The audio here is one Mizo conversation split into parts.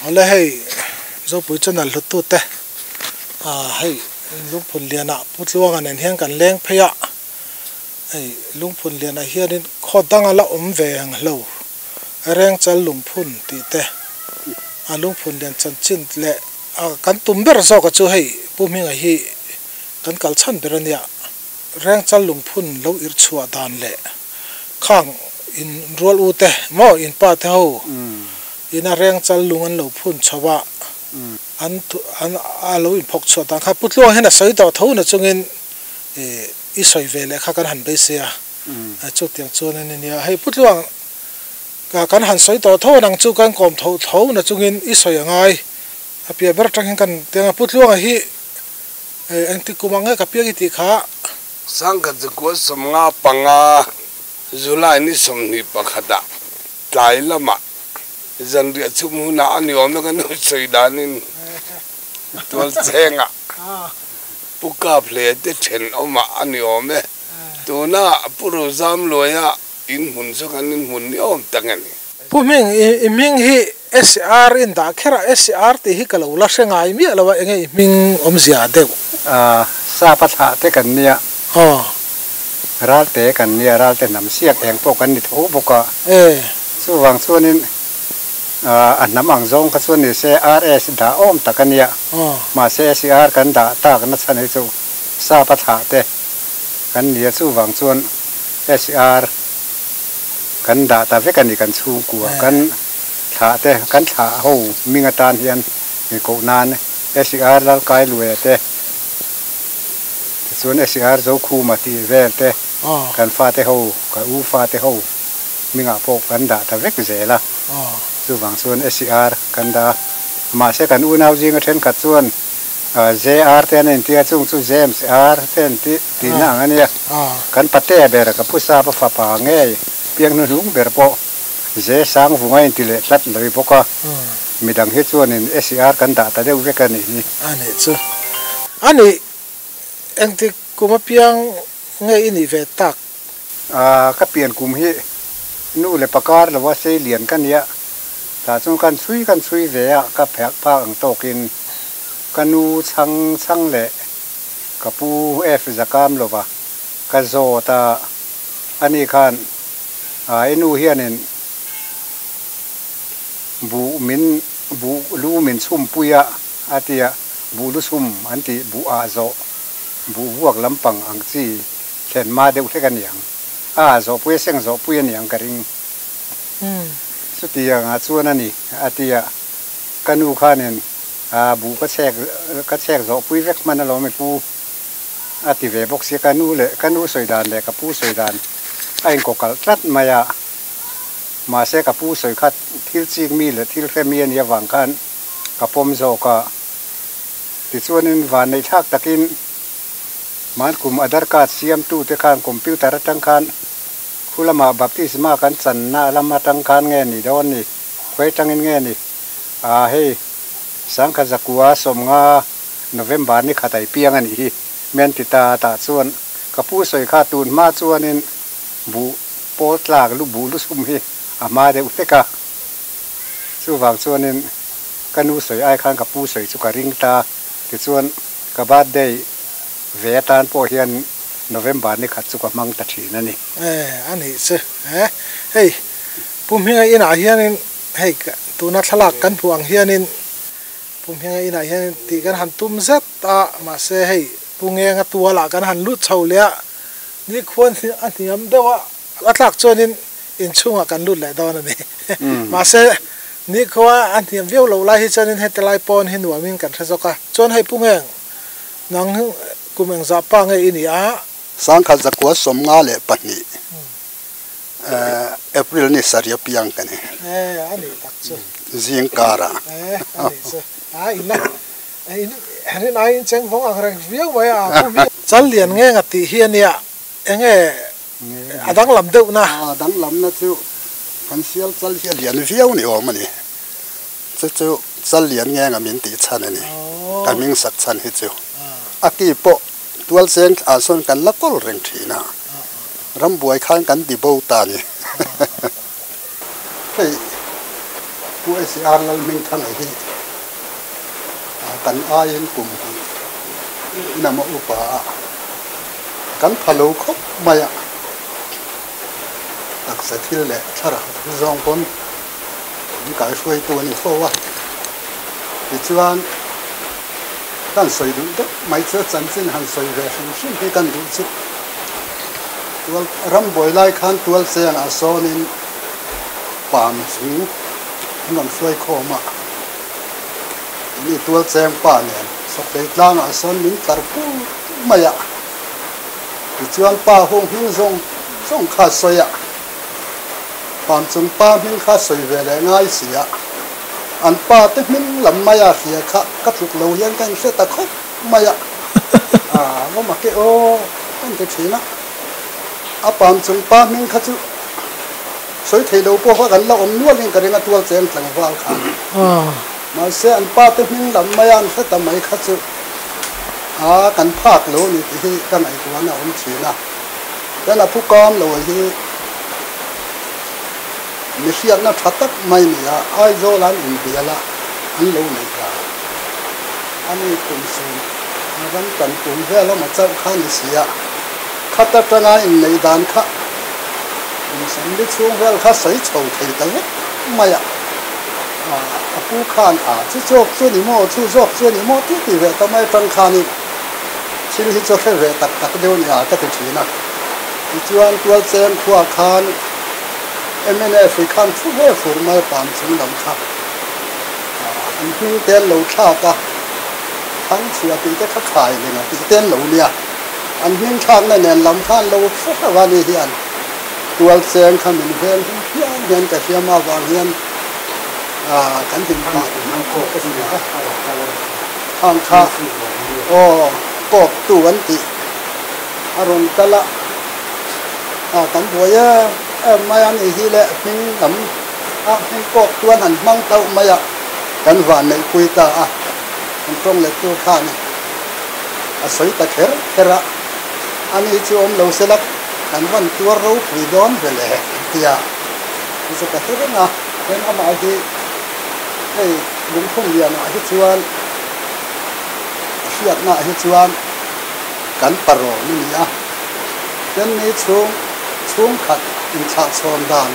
Awle hei Zopui channel hlutu te ah hei Lungphun lianah Pu Tluanga nen hian kan leng phei a, hei Lungphun lianah hianin khaw danga la awm ve ang hlo Rengchal Lungphun tih te a Lungphun lian chanchin leh kan tum ber zawka chu hei Pu Hminga hi kan kal chhan ber a nia. Rengchal lungphun lo irh chhuah dan leh khang in rual u te maw in pa te ho ina Rengchal lung an lo phun chho a, an an a lo inphawk chhuah dan kha Pu Tluang hian a sawi tawh tho na chungin i sawi ve leh kha kan han beisei a, chutiang chuan a ni nia. Hei Pu Tluang kan han sawi tawh tho ang chu kan kawm tho tho na chungin i sawi a ngai a piah ber atang hian kan tiang a Pu Tluanga hi Engti kum ang nge ka piang i tih kha? Sangkhat zakua 55 July ni 21 ah tlai lamah zanriah chhum hunah a ni awm e ka nu sawi danin tualchengah Pu Kaphle te thenawmah a ni awm e. Tuna Pu Rozamluaia inhmun chu kan inhmun ni awm tak a ni. Pu Hming, i hming hi SR in dah kher a, SR tih hi ka lo la hre ngai miah lo a, enge i hming awmzia deuh? A, sap a thlah te kan nia. Aw. Ralte kan nia, ralte hnam siak eng pawh kan ni tho bawk a. E. Chuvang chuanin a hnam ang zawng kha chuan ni se RS dah awm tak a nia. Aw. Mahse SR kan dah tak na chhan hi chu sap a thlah te kan nia, chuvang chuan SR. Kan dah ta vek a ni kan chhungkua kan thlah te kan thlah ho hming atan hian inkoh nan SER Lalkailuaia te tichuan SER Zokhuma tih vel te kan fate ho ka u fate ho hmingah pawh kan dah ta vek zel a chuvang chuan SER kan dah a mahse kan unau zinga thenkhat chuan JR te an inti a chung chu James R te an ti tihna ang a nia. Kan patea ber ka pu sap a fapa ngei piang hnuhnung ber pawh J Sangvung a inti leh tlat lawih bawk a, midang hi chuanin SER kan dah ta deuh vek a nih hi. A nih chu. A nih engtik kum apiang nge i nih ve tak? Ka pian kum hi nu leh pakar lo a sei lian ka nia, tah chuan kan chhui kan chhui ve a, ka phek phak ang tawkin ka nu chhang chhang leh ka pu F zakam lova ka zawt a, ani khan i nu hianin buh min buh lu min chhum pui a a ti a, buh lu chhum an tih buh ah zawh buh vuak lampang ang chi Thlen hma deuh hlek a niang. A, zawhpui a seng zawhpui a niang ka ring. Chutiang ah chuan a ni, a ti a. Ka nu khanin, A, buh ka chhek, ka chhek zawhpui vek hman alawm i pu, a ti ve bawk sia. Ka nu leh, ka nu sawi dan leh ka pu sawi dan a inkawkalh tlat mai a. Mahse ka pu sawi kha thil chik mi leh thil hre mi a nih avang khan ka pawm zawk a. Tichuanin vanneihthlak takin. Hmankum Aadhar card siamtute khan computer atang khan khu lamah baptisma kan channa lam atang khan nge ni dawn ni, khawi atangin nge ni? Aa hei Sangkha zakua 50 November ni khat ai piang a nih hi men ti ta tah chuan ka pu sawi kha tun hma chuanin buh pawl tlak lu buh lu sum hi a hma deuh hlek a, chuvang chuanin ka nu sawi ai khan ka pu sawi chu ka ring ta tichuan Ka birthday ve atan pawh hian November ni khat chu ka hmang ta thin a ni. E, a nih chu e. Hei, Pu Hminga inah hianin hei tuna thlalak kan hmuh ang hianin Pu Hminga inah hianin tih kan han tum zet a, mahse hei Pu Ngenga tualah kan han lut chho leh a, nikhuan a hniam deuh a, A tlak chuanin inchhungah kan lut leh dawn a ni. Mahse, nikhua a hniam viau loh lai hi chuanin heti lai pawn hi nuamin kan hre zawk a. Chuan hei Pu Ngeng, nang kum engzah pa nge i ni a? Sangkhat 152 April ni sarih apiang ka ni. E, a nih tak chu. Zing karah. E, a nih chu. A, in la, in rin aiin cheng vawng ang reng viau mai a, Pu Hming. Challian Ngenga tih hi a nia, enge A danglam deuh na. A danglamna chu kan sial chal hi a lian viau ni awm a ni. Chu chu chal lian nge nga min tih chhan a ni. Ka hming sak chhan hi chu. A ki pawh tual cheng ah sawn kan la kawl reng thin a. Rambuai khan kan ti bo ta a ni. Hei Pu SR Lalhmingthanga hi kan aiin kum hnih inama upa a kan pha lo khawp mai a, taksa thil leh thlarau thil zawng pawn min kaihruaitu a ni fo a. Tichuan, kan sawi duh deuh mai chu chanchin han sawi ve hrim hrim hi kan duh chu. Tual rambuai lai khan tualchengah sawnin pam chung an rawn hruai khawm a, ni tualcheng pa nen Sawkhlei tlangah sawn min tlar pur mai a, tichuan pa hung hming zawng zawng kha sawi a, pam chung pa hming kha sawi ve leh ngai si a, an pa te hming lam mai a hria kha ka tluk lo hian ka inhre ta khawp mai a, a va mak e aw ka inti thin a, a pam chung pa hming kha chu sawi thei lo pawh kha kan la awm nual in ka ring a tual cheng tlangval khan. Mahse an pa te hming lam mai a an hre ta mai kha chu a kan phak lo a ni tih hi ka ngaihtuahna a awm thin a. Chuan a phukam lo hi mi hriatna tha tak mai ni a, Aizawl an inbial a an lo nei ta. Ani kum sum ram kan tum vel awm a chauh kha ni si a, khat atanga inneih dan kha kum sawmli chhung vel kha sawi chho thei ta vek mai a, a pu khan a chu zawk chu ni maw, chu zawk chu ni maw tih tih ve ta mai atang khanin thil hi chu hre ve tak tak deuh ni a ka ti thin a. Tichuan Tualcheng khua khan mnf hi khan thu ve fur mai pam chung lam kha. An hming te an lo thlak a, Thangchhuah tih te kha khai ling a tih te an lo nia. An hming thlakna nen lam kha an lo hre hlauh a ni hian Tualcheng kha min veng him phian hian ka hriam avang hian kan hlim phah ka hria a. Khang kha aw kawk tu an tih a rawn kal a, kan buai em em mai a ni hi le hming lam a hming kawk chuan han hmang tauh mai a, kan van neih pui ta a, kan tawng let tur kha a ni. A sawi ta kher kher a, ani chu awm lo se la kan van tuar ropui dawn ve le an ti a, chu chu ka hre reng a, then amah hi hei lungphun lianah hi chuan a hriatnaah hi chuan kan parawn a ni a, then ni chhung chhungkhat inthlahchhawn dan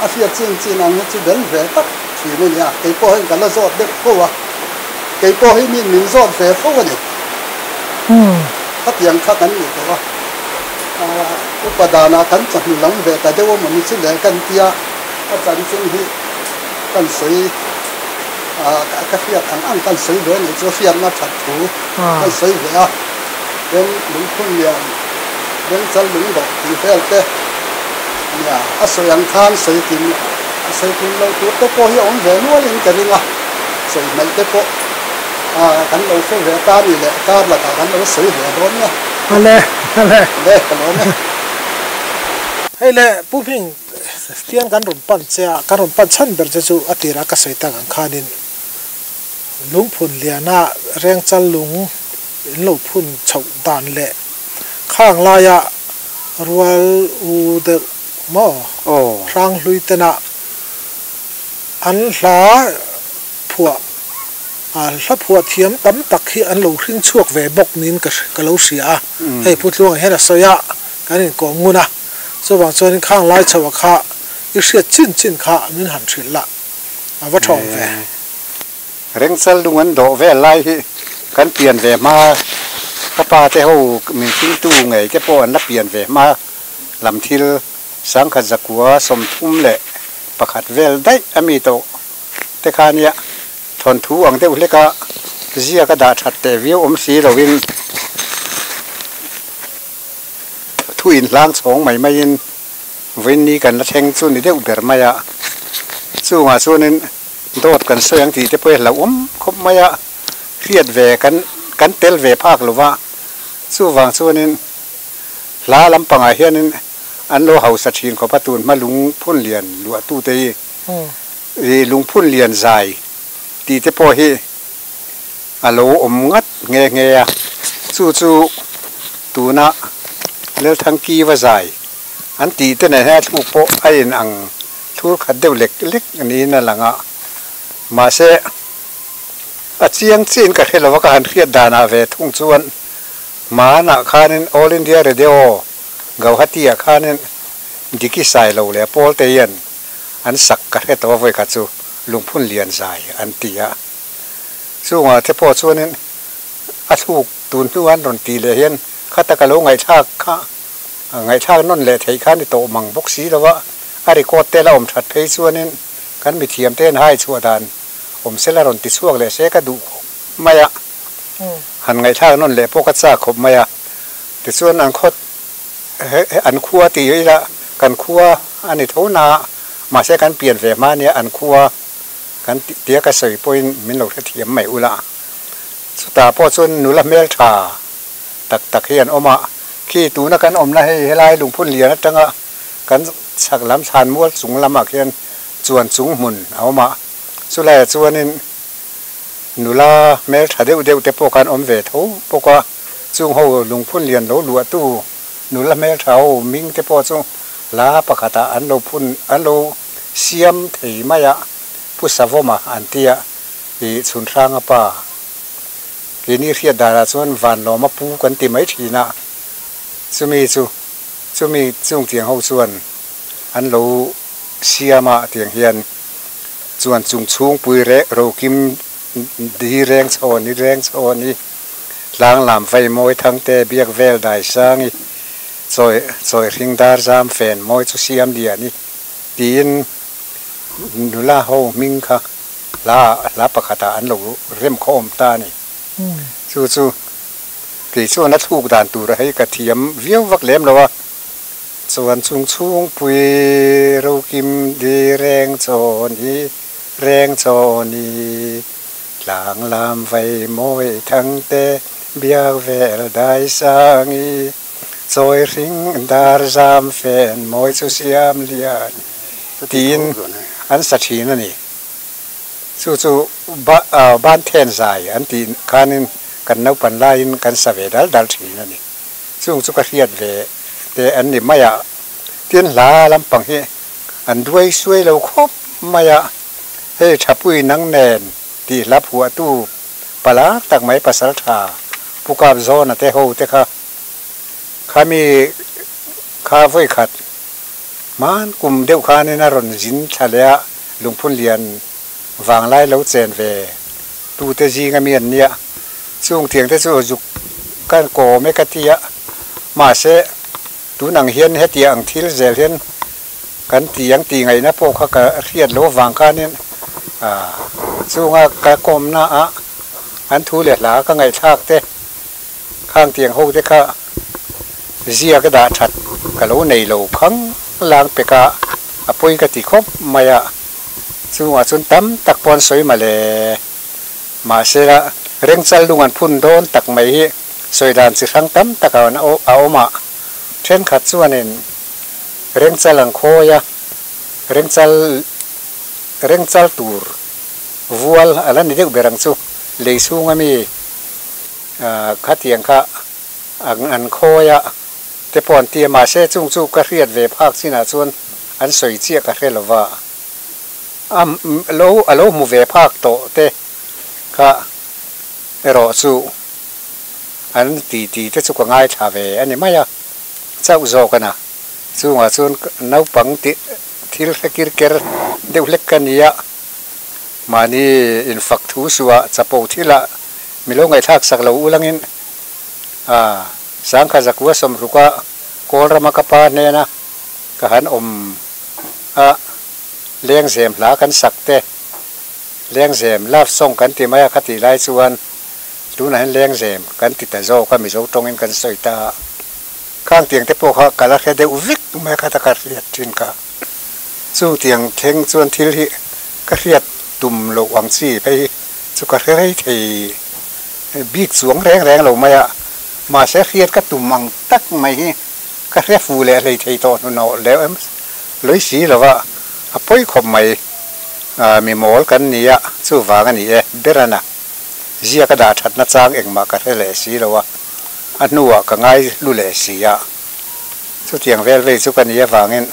A hriat chin chin ang hi chu bel ve tak thin a nia, kei pawh hian ka la zawt deuh fo a, kei pawh hi min min zawt ve fo a ni. Khatiang kha kan ni tawh a, upa danah kan chawhnu lam ve ta deuh a mawni chu le kan tia, a chanchin hi kan sawi ka hriat ang ang kan sawi ve anih chu hriatna that thu kan sawi ve a, tin lungphun lian Bengchal lungdawh tih vel te nia a sawi ang khan sawi kim a sawi kim loh tur te pawh hi a awm ve nual in ka ring a, sawi hnaih te pawh kan lo hre ve ta ni leh kar lakah kan lo sawi ve dawn nia. Ale ale. Le ka lawm e. Hei le Pu Hming tiang kan rawn pan che a, kan rawn pan chhan ber che chu a tirah ka sawi tak ang khanin lungphun liana Rengchal lung in lo phun chhoh dan leh Khang laia rual u deuh maw hranghlui tena an hla phuah hla phuah thiam tam tak hi an lo hring chhuak ve bawk niin ka ka lo hria a, hei Pu Tluanga hian a sawi a, kan inkawm ngun a, chuvang chuanin khang lai chhoh kha i hriat chin chin kha min han hrilh la, a va thawm ve. Rengchal lung an dawh vel lai hi kan pian ve hma, ka pa te ho min hringtu ngei te pawh an la pian ve hma lam thil sangkhat zakua 31 vel daih a mi tawh te kha nia thawnthu ang deuh hlek a ziak a dah that teh viau awm si loin thu inhlang chhawng mai maiin vawiin ni kan la thleng chu ni deuh ber mai a, chungah chuanin. Dawt kan sawi ang tih te pawh hi hlauhawm khawp mai a, hriat ve kan kan tel ve phak lo va, chuvang chuanin hla lampangah hianin an lo hausa thin khawp a, tun hma lungphun lian luahtute hi ih lungphun lian zai tih te pawh hi a lo awm ngat nghe nghe a, chu chu tuna Lelthangkiva zai an tih te nen hian a thluk pawh a inang. Thur khat deuh lek lek niin a lang a, mahse a chiang chiahin ka hre lo a, ka han hriat danah ve thung chuan hmanah khanin All India Radio Gauhati ah khanin Diki Sailo leh Paul te hian an sak ka hre tawh a vawikhat chu lungphun lian zai an ti a, chungah te pawh chuanin a thluk tun hnu an rawn tih leh hian khata ka lo ngaihthlak kha Ngaihthlak nawn leh theih kha ni tawh mang bawk si lo a, a record te la awm that phei chuanin kan mithiam te hian hai chhuah dan awm sela rawn ti chhuak leh se ka duh khawp mai a, han ngaihthlak nawn leh pawh ka chak khawp mai a, tichuan an khaw an khua tih ila kan khua a ni tho na a, mahse kan pian ve hma nia an khua kan tia ka sawi pawhin min lo hrethiam mai ula, chutah pawh chuan nula hmeltha tak tak hi an awm a, khi tuna kan awmna hei helai lungphun lian atanga kan chhak lam thlan mual chung lamah khian chuan chung hmun a awm a, chulaiah chuanin nula hmel tha deuh deuh te pawh khan awm ve tho bawk a, chung ho lungphun lian lo luahtu nula hmel tha ho hming te pawh chu hla pakhatah an lo phun an lo siam thei mai a, Pu Savawma an tia ih chhun hranga pa. Keini hriat danah chuan Vanlawma pu kan ti mai thin a, chumi chu chumi chung tiang ho chuan an lo siam a tiang hian chuan chung chhungpui reh rokim di reng chhawn i reng chhawn i tlang lam vei mawi thang te biak vel dai sang i chawi chawi hring dar zam fen mawi chu siam lian i tiin nula ho hming kha Hla hla pakhatah an lo rem khawm ta a ni. Chu chu kei chuan a thluk dan tur hei ka thiam viau vak lem lo a, chuan chung chhungpui rokim di reng chaw ni reng chaw ni tlang lam vai mawi thang te biak vel dai sang i chawi hring dar zam fen mawi chu siam lian tiin an sa thin a ni. Chu chu ban then zai an tih khanin kan naupan laiin kan sa ve dal dal thin a ni. Chung chu ka hriat ve te an ni mai a, tin hla lampang hi an duai suai lo khawp mai a, hei Thapui nang nen tih hla phuahtu pala tak mai pasal tha Pu Kap Zawna te ho te kha khami kha vawikhat Hman kum deuh khanin a rawn zin thla leh a, lungphun lian vanglai lo chen ve tute zinga mi an nia. Chung tiangte chu zuk kan kawm e ka ti a, mahse tun ang hian hetiang ang thil zel hian kan ti ang tih ngaihna pawh kha ka hriat loh avang khanin chunga ka kawmna ah an thu leh hla ka ngaihthlak te Khang tiang ho te kha ziak a dah that ka lo nei lo khang lang pek a, a pawi ka ti khawp mai a, chungah chuan tam tak pawh an sawi mah le. Mahse la rengchal lung an phun dawn tak mai hi sawi dan chi hrang tam tak a awm a, thenkhat chuanin rengchal an khawi a, rengchal rengchal tur vual a la ni deuh ber ang chu lei chhunga mi. Khatiang kha an khawi a te pawh an ti a, mahse chung chu ka hriat ve phak chinah chuan an sawi chiah ka hre lo va, a lo a lo hmu ve phak tawh te kha erawh chu an ti ti te chu ka ngaithla ve a ni mai a, chauh zawk a na. Chungah chuan naupang tih thil hre kir ker deuh hlek ka ni a, mahni infak thu suah chapo thilah Mi lo ngaihthlak sak lo ulangin a Sangkha Zakua sawmruka Kawl rama ka pa hnena ka han awm a, lengzem hla kan sak te, lengzem love song kan ti mai a kha tih lai chuan tunah hian lengzem kan ti ta zawk a Mizo tawngin kan sawi ta a, khang tiang te pawh kha ka la hre deuh vek mai kha ta ka hriat thin kha. Chung tiang thleng chuan thil hi ka hriat tum loh ang chi phei hi chu ka hre rei thei bik chuang reng reng lo mai a, mahse hriat ka tum ang tak mai hi ka hre fu leh hlei thei tawh hnuhnawh leh em lawih si lo va, a pawi khawp mai mi mawl kan ni a, chuvang a ni e, Berana ziak a dah thatna chang engmah ka hre leh si lo a, a hnuah ka ngai hlu leh si a, chutiang vel vei chu ka ni avangin.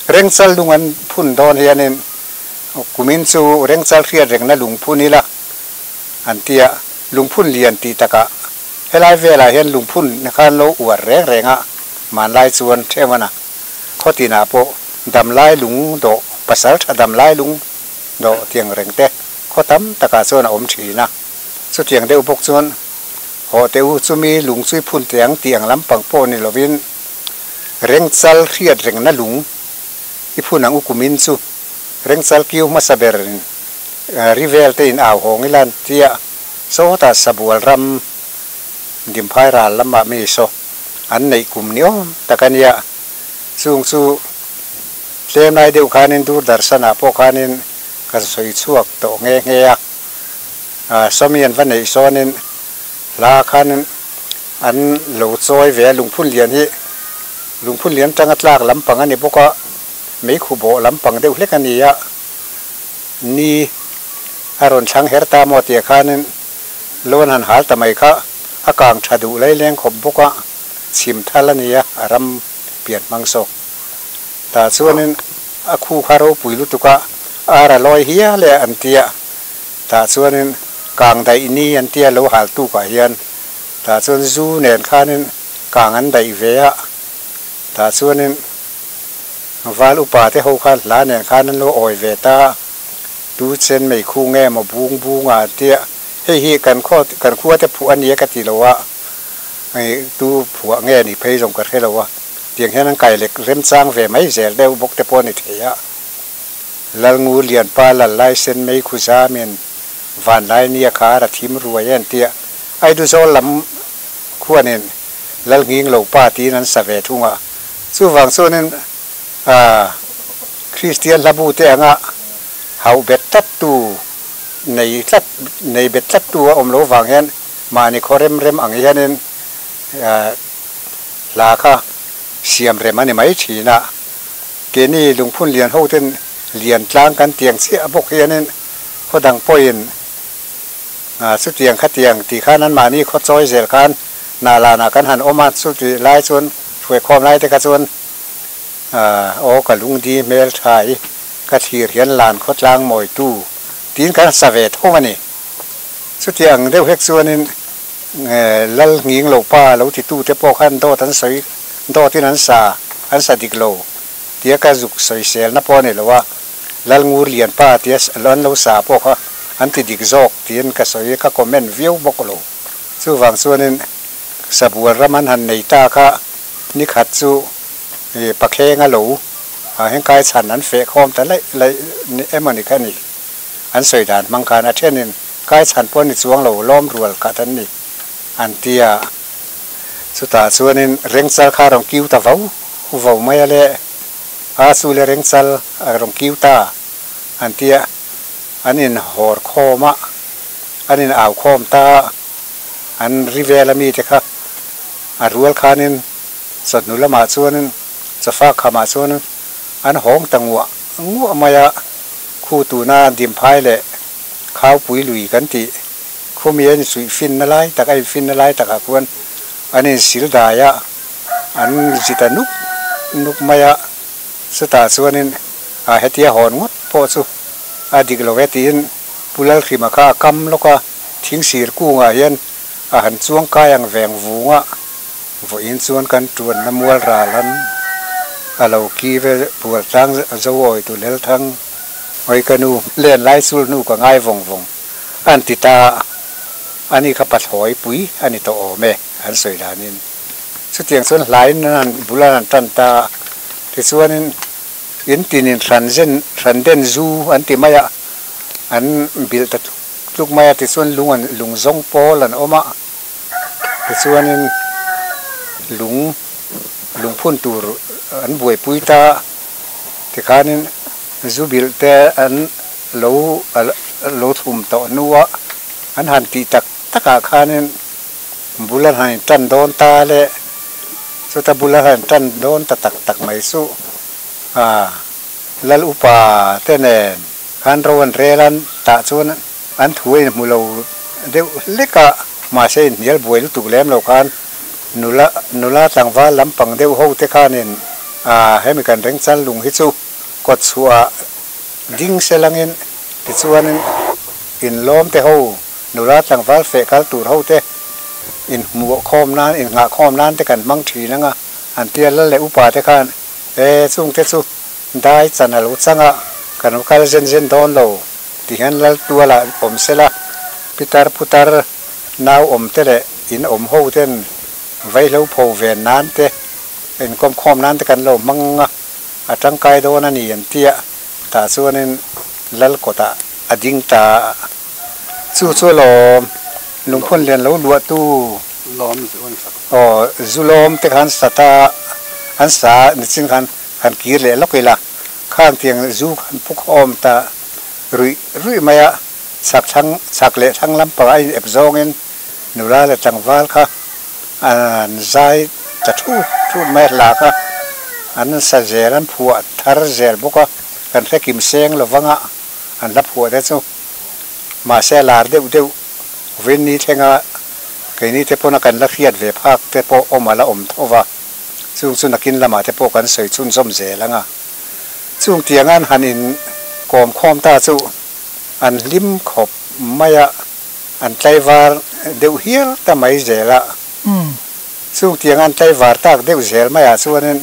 Rengchal lung an phun dawn hianin kumin chu Rengchal hriat rengna lung phun ila an ti a, lungphun lian tih takah helai velah hian lungphun kha an lo uar reng reng a, hmanlai chuan Theuhana khaw tinah pawh damlai lung dawh, pasal tha damlai lung dawh tiang reng te khaw tam takah chuan a awm thin a, chutiang deuh bawk chuan haw teh u chumi lung chu i phun teh ang tih ang lampang pawh ni lovin Rengchal hriat rengna lung i phun ang u kumin chu Rengchal kiu hmasa berin Ri vel te in au hawng ila an tia, sawtah Sabual ram Dimphai ral lamah mi saw an neih kum ni awm tak a nia. Chung chu tlem lai deuh khanin Doordarshan ah pawh khanin ka sawi chhuak tawh nghe nghe a. Sawmi an va neih sawnin hla khanin an lo chawi ve a, lungphun lian hi lungphun lian atanga tlak lampang a ni bawk a, meikhu bawh lampang deuh hlek a ni a. Ni, a rawn thlang her ta maw tia khanin loan han hal ta mai kha a kang tha duh lai leng khawp bawk a, chhim thal a nia a ram pian hmang zawk. Tah chuanin a khu kha ropui lutuk a, ar a lawi hial e an tia, tah chuanin kang daih ni an tia lo hal tukah hian tah chuan zu nen khanin kang an daih ve a, tah chuanin. Val upa te ho khan hla nen khan an lo awi ve ta, tu chen mei khu nge maw bung bung a tia, hei hi kan khaw kan khua te phuah a nia ka ti lo a, tu phuah nge ni phei zawng ka hre lo a, tiang hian an kai lek remchang ve mai zel deuh bawk te pawh a ni thei a. Lalngu Lianpa Lallai sen mei khu zamin vanlai nia khar a thim ruai en tia Aiduzawl lam khuanin Lalnghing lo pa tiin an sa ve thung a. Chuvang chuanin Kristian hlabu te anga hauh bet tlat tu nei tlat nei bet tlat tu a awm lo vang hian mahni khaw rem rem ang hianin hla kha siam rem a ni mai thin a. Keini lungphun lian ho ten lian tlang kan tiang chiah bawk hianin khaw dang pawhin chutiang khatiang tih khan anmahni khaw chawi zel khan Hnahlanah kan han awm a, chutih lai chuan hruaikhawm lai te kha chuan aw ka lungdi hmel tha i ka thlir hian lan khawtlang mawitu tiin kan sa ve tho a ni. Chutiang ang deuh hek chuanin Lal nghing lo pa lo titu te pawh khan dawt an sawi dawtin an sa an sa dik lo tia ka zuk sawiselna pawh a ni lo a, Lal ngur lian pa tia an lo sa pawh kha an ti dik zawk tiin ka sawi ka comment viau bawk lo. Chuvang chuanin Sabual ram an han nei ta kha nikhat chu Pakhenga lo ah hian kai chhan an feh khawm ta laih laih emaw ni kha ni. An sawi dan hmang khan a thenin kai chhan pawh ni chuang lo lawm rual khat an ni an ti a. Chutah chuanin Rengchal kha a rawn kiu ta vo vo mai a le, a chu le Rengchal a rawn kiu ta an ti a, an inhawr khawm a. An in au khawm ta an ri vel a mite kha a rual khanin chawhnu lamah chuanin chawfa khamah chuan an hawng ta nguah nguah mai a, khu tuna Dimphai leh Khaupui lui kan tih khumi a insuih finna lai tak a infinna lai takah khuan an insil dai a, an zi ta nuk nuk mai a, chutah chuanin a hetia hawn ngawt pawh chu a dik lo e tiin. Pu Lalhrima kha a kam lawk a, thingsir kungah hian a han chuang kai ang veng vung a, vawiin chuan kan tuanna mual ral an a lo ki ve bual tlang zo awi tu Lelthang awi ka nu len lai chul hnu ka ngai vawng vawng an ti ta a, ani kha pathlawi pui a ni tawh awm e an sawi danin chutiang chuan hlain an han bul an han tan ta a, tichuanin in tinin hran zen hran den zu an ti mai a. An bilh ta tluk tluk mai a, tichuan lung an lung zawng pawl an awm a, tichuanin lung lungphun tur an buaipui ta a, tikhanin zu bilh te an lo lo thum tawh hnu a, an han tih tak takah khanin bul an han intan dawn ta le, chuta bul an han intan dawn ta tak tak mai chu a. Lal upa te nen khan ro an rel an tah chuan an thu a inhmu lo deuh hlek a, mahse inhnial buai lutuk lem lo khan nula nula tlangval lampang deuh ho te khanin Ahh hemi kan rengchal lung hi chu kawt chhuah ding se langin tichuanin inlawm te ho nula tlangval feh kal tur ho te inhmuh khawm nan innghah khawm nan te kan hmang thin anga an tia lal leh upa te khan e chungte chu dai chan a lo chang a kan kal zen zen dawn lo ti hian lal tualah awm sela pitar putar nau awm te leh in awm ho ten vaihlo pho ven nan te Inkawm khawm nan te kan lo hmang a, a tangkai dawn a ni an ti a, tah chuanin lal kawtah a ding ta a. Chu chu alawm lungphun lian lo luah tu Lawm zu an sak. Aw, zu lawm te khan sa ta an sa nichin khan han kir leh lawk ila, khang tiang zu khan pu khawm ta ruih ruih mai a, chhak thlang chhak leh thlang lampangah a inep zawngin nula leh tlangval kha An zai ta thut thut mai a hla kha an sa zel an phuah thar zel bawk a, kan hre kim seng lo vanga an hla phuah te chu mahse a lar deuh deuh Vinny thlenga keini te pawna kan la hriat ve phak te pawh awm a la awm tho va, chung chu nakin lamah te pawh kan sawi chhunzawm zel ang a, chung tiang an han in kawm khawm ta chu an hlim khawp mai a. An tlaivar deuh hial ta mai zel a, chung tiang an tlaivar tak deuh zel maiah chuanin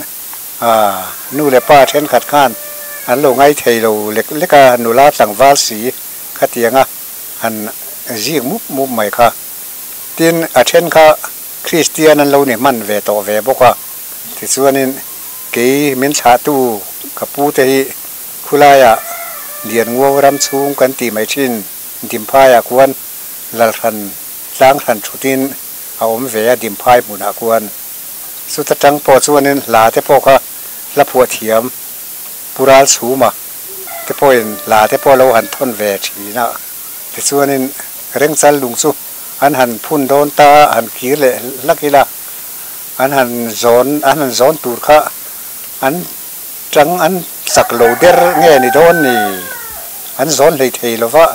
nu leh pa thenkhat khan an lo ngai thei lo lek lek a, nula tlangval si khatianga han zik mup mup mai kha. Tin, a then kha Kristian an lo ni hman ve tawh ve bawk a, tichuanin kei min thlahtu ka pute hi khulaiah Lianngau ram chhung kan tih mai thin. Dimphaiah khuan Lalhran tlang hran thutin a awm ve a Dimphai hmunah khuan. Chuta tang pawh chuanin hla te pawh kha hla phuah thiam Pu Ral Chhuma te pawhin hla te pawh lo han thawn ve thin a. Tichuanin Rengchal lung chu an han phun dawn ta a, han kir leh hlak ila an han zawn an han zawn tur kha an Tang an chak lo der nge ni dawn ni? An zawn hlei thei lo va.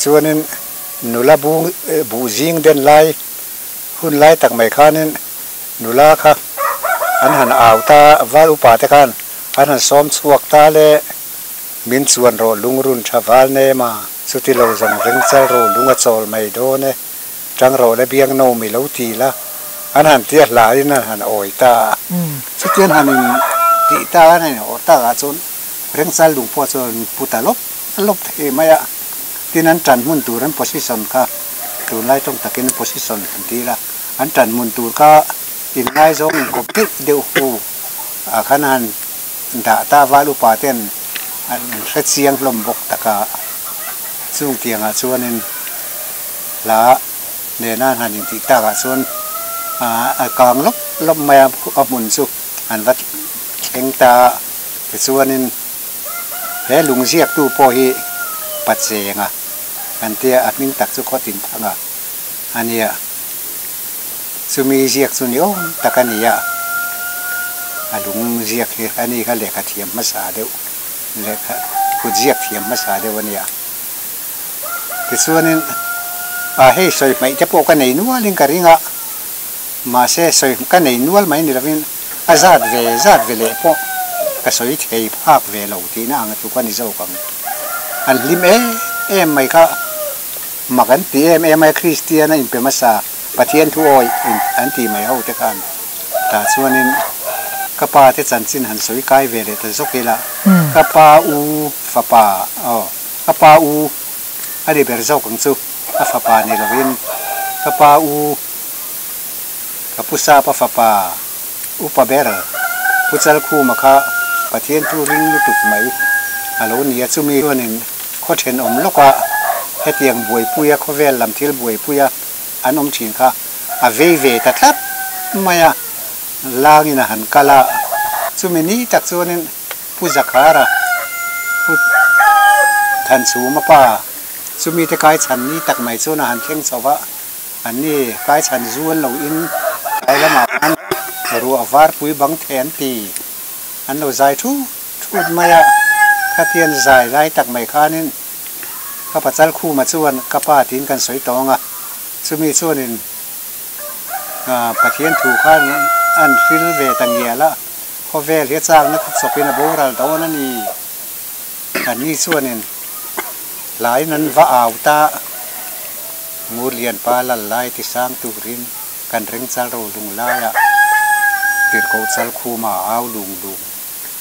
Chuanin nula bu buh zing den lai hun lai tak mai khanin nula kha an han au ta, val upa te khan an han sawm chhuak ta le, min chuan rawh lungrun tha val nem a, chuti lo zawng veng chal rawh lung a chawl mai dawn e, tang rawh le biang no mi lo ti la, an han tia hlain an han awi ta a. Chutiang han in tih ta an han awh tak ah chuan Rengchal lung pawh chuan an pu ta lawp lawp thei mai a. Tin an tan hmun tur an position kha tunlai tawng takin position an ti la, an tan hmun tur kha inngaizawng inkawp deuh deuh hu ah khan an han dah ta val upa ten an hre chiang hlawm bawk tak a. Chung tiangah chuanin hla nena an han intih takah chuan a kang lawp lawp mai a, a hmun chu an va thleng ta a, tichuanin he lung ziaktu pawh hi Pachenga kan tia a hming tak chu Khawtin Thanga a nia, chumi ziak chu ni awm tak a ni a, a lung ziak hi a ni kha lehkha thiam hmasa deuh lehkha kut ziak thiam hmasa deuh a nia. Tichuanin ah hei sawi hmaih te pawh ka nei nualin ka ring a, mahse sawi ka nei nual mai ni lovin a zat ve zat ve leh pawh ka sawi thei phak ve lo tihna ang tluk a ni zawk ang. An hlim em em mai kha mak an ti em em mai Kristian a inpe hmasa Pathian thu awih an tih mai ho te khan tah chuanin ka pa te chanchin han sawi kai ve leh ta zawk ila ka pa u fapa aw. Ka pa u a ni ber zawk ang chu, a fapa ni lovin ka pa u, ka pu sap a fapa upa ber Pu Chalkhuma kha Pathian thu ring lutuk mai a lo ni a, chumi chuanin khaw thenawm lawka hetiang buaipuia khawvel lam thil buaipuia an awm thin kha a vei ve ta tlat mai a, langin a han kal a, chumi ni tak chuanin Pu Zakhara, Pu Thanchhuma pa chu mite kaichhan ni tak mai chuan a han thleng chho va, an ni kaichhan zu an lo in tlai lamah khan ruah varpui bang thei an ti, an lo zai thut thut mai a, khatian zai lai tak mai khanin ka pachal khuma chuan ka pa tiin kan sawi tawng a, chumi chuanin Pathian thu khan an hril ve ta ngial a. Khawvel hi a chakna kha chawpin a boral dawn a ni. Anni chuanin hlaiin an va au ta. Ngurlianpa lal lai ti sang turin kan ring chal ro lung laiah tirhkoh chal khuma a au lung lung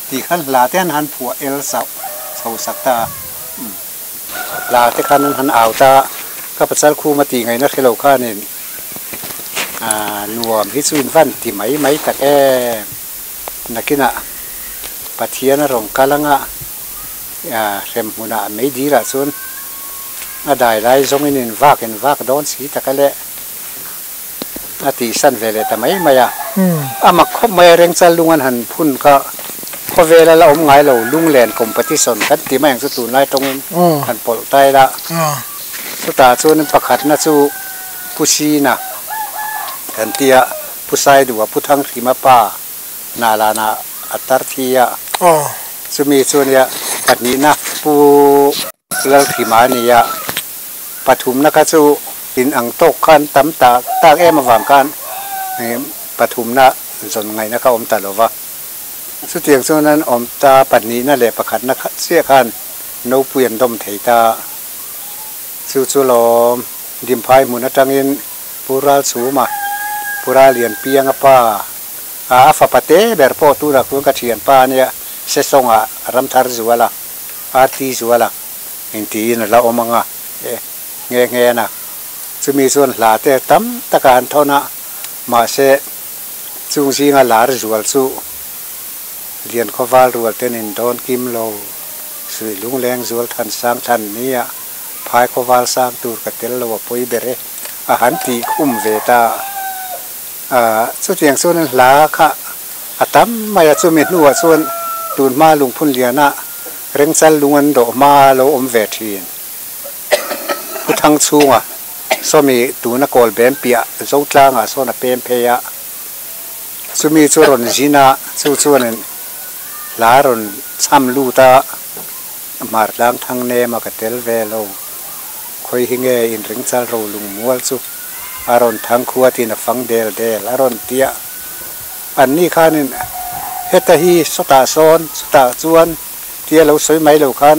tih khan hla te an han phuah el chauh chho sak ta a. Hla te khan an han au ta a, ka pasal khuma tih ngaihna hre lo khanin nuam hi chu in van ti mai mai tak em. Nakinah Pathian a rawn kal anga hrem hmunah mei dilah chuan a dai lai zawngin in vak in vak dawn si tak a le a tihsan ve leh ta mai mai a. A mak khawp mai a Rengchal lung an han phun kha khawvela la awm ngai lo lunglen competition kan ti mai ang chu tunlai tawngin han pawlh ta ila. Chutah chuan pakhatna chu Pu Sina kan ti a, Pu Saiduha Pu Thanghrima pa Hnahlanah a tar thi a. Chumi chu ania pahnihna Pu Lalhrima a ni a, pathumna kha chu in ang tawk khan tam tak tak em avang khan pathumna zawn ngaihna kha awm ta lo va. Chutiang chuan an awm ta pahnihna leh pakhatna chiah khan nopui an dawm thei ta. Chu chu lawm Dimphai hmun atangin Pu Ralchhuma, Pu Ralianpianga pa, a a fapa te ber pawh tunah khuan ka thianpa a nia, Sesawngah Ramthar Zuala, RT Zuala intiin a la awm ang a, e nghe nghe a na. Chumi chuan hla te tam taka an thawn a, mahse chung zinga lar zual chu Liankhawval rual ten in dawn kim lo, Suih lungleng zual than sang thlan nia phai khawval sang tur ka tel lo a pawi ber e a han tih khum ve ta a. Chutiang chuan an hla kha a tam mai a, chumi hnuah chuan tun hma lungphun liana Rengchal lung an dawh hma a lo awm ve thin. Pu Thang chhunga sawmi tuna kawl bem piah Zotlangah sawn a pem phei a, chumi chu rawn zin a, chu chuanin hla rawn chham lut a, Hmar tlang thang nem a ka tel ve lo, khawi hi nge in Ringchal ro lung mual chu a rawn thang khua tin a fang del del a rawn tia. Anni khanin heta hi sawtah sawn chutah chuan tia lo sawi mai lo khan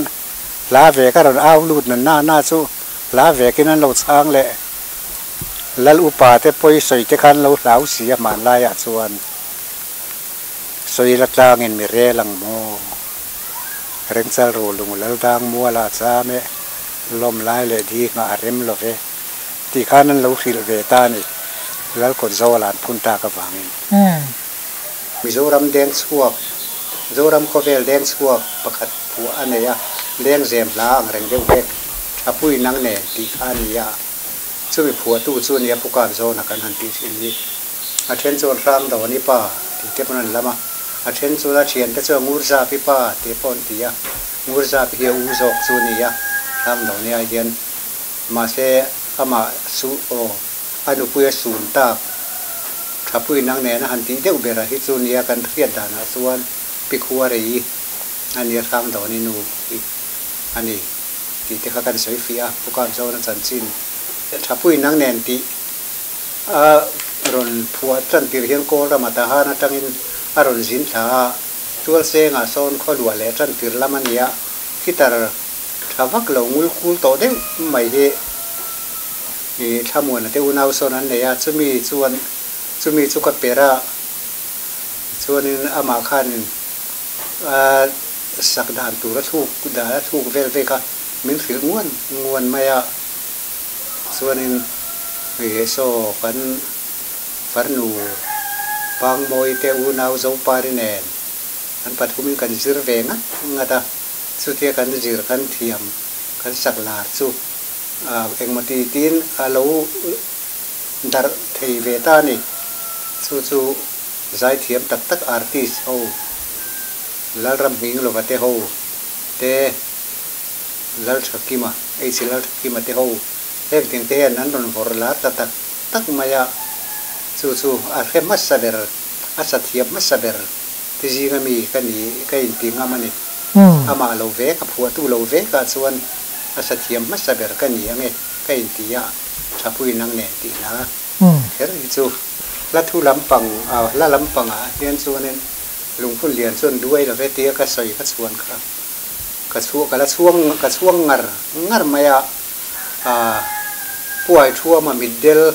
hla vek a rawn au lut na na na chu hla vekin an lo chhang leh Lal upa te pawi sawi te khan lo hlau si a hmanlaiah chuan sawi la tlangin mi rel ang maw? Rengchal ru lung lal dang muala cham e, lawm lai leh di nghah a rem lo ve tih khan an lo hrilh ve ta a ni, Lal kawt zo a lan phun tak avangin. Mizoram deng chhuak, Zoram khawvel deng chhuak pakhat phuah a nei a, lengzem hla ang reng deuh vek, Thapui nang nen tih kha a ni a, chumi phuahtu chu nia Pu Kapzawna kan han tih thin hi. A then chuan hrang do an i pa tih te pawn an lam a, a then chuan a thiante chuan ngur zap i pa tih pawh an ti a, ngur zap hi a u zawk chu a ni a, hrang do nia hian mahse amah su aw a nupui a sun tak thapui nang nena han tih deuh berah hi chu nia kan hriat danah chuan pi khua rei a nia hrang do an i nu hi a ni tih te kha kan sawi fiah a, Pu Kapzawna chanchin thapui nang nen tih. A rawn phuah tan tir hian kawl rama Tahan atangin a rawn zin thla a, Tualsengah sawn khawluah leh tan tir lam a ni a, khitar tha vak lo ngul kul tawh deuh mai hi Thlamuana te unau sawn an nei a, chumi chuan chumi chu ka per a, chuanin amah khanin a sak dan tur a thluk dan a thluk vel vek a, min hrilh nguan nguan mai a. Chuanin hei saw kan farnu Pangmawi te unau Zopari nen an pathumin kan zir ve ngat ngat a, chutia kan zir kan thiam kan sak lar chu engmaw ti tiin a lo darh thei ve ta a ni. Chu chu zaithiam tak tak artist ho Lalramhminglova te ho te Lalthakima, H. Lalthakima te ho heng teng te hian an rawn vawrh lar ta tak tak mai a, chu chu a hre hmasa ber, a sa thiam hmasa ber te zinga mi ka ni ka inti ngam a ni. Amah lo vek, a phuahtu lo vekah chuan a sa thiam hmasa ber ka ni ange ka inti a, Thapui nang nen tih hla kher hi chu hla thu lampang, hla lampangah hian chuanin. Lungphun lian chuan duai lo ve tia ka sawi ka chhuan kha ka chhuah ka la chhuang ka chhuang ngar ngar mai a, ah puai thuama mitdel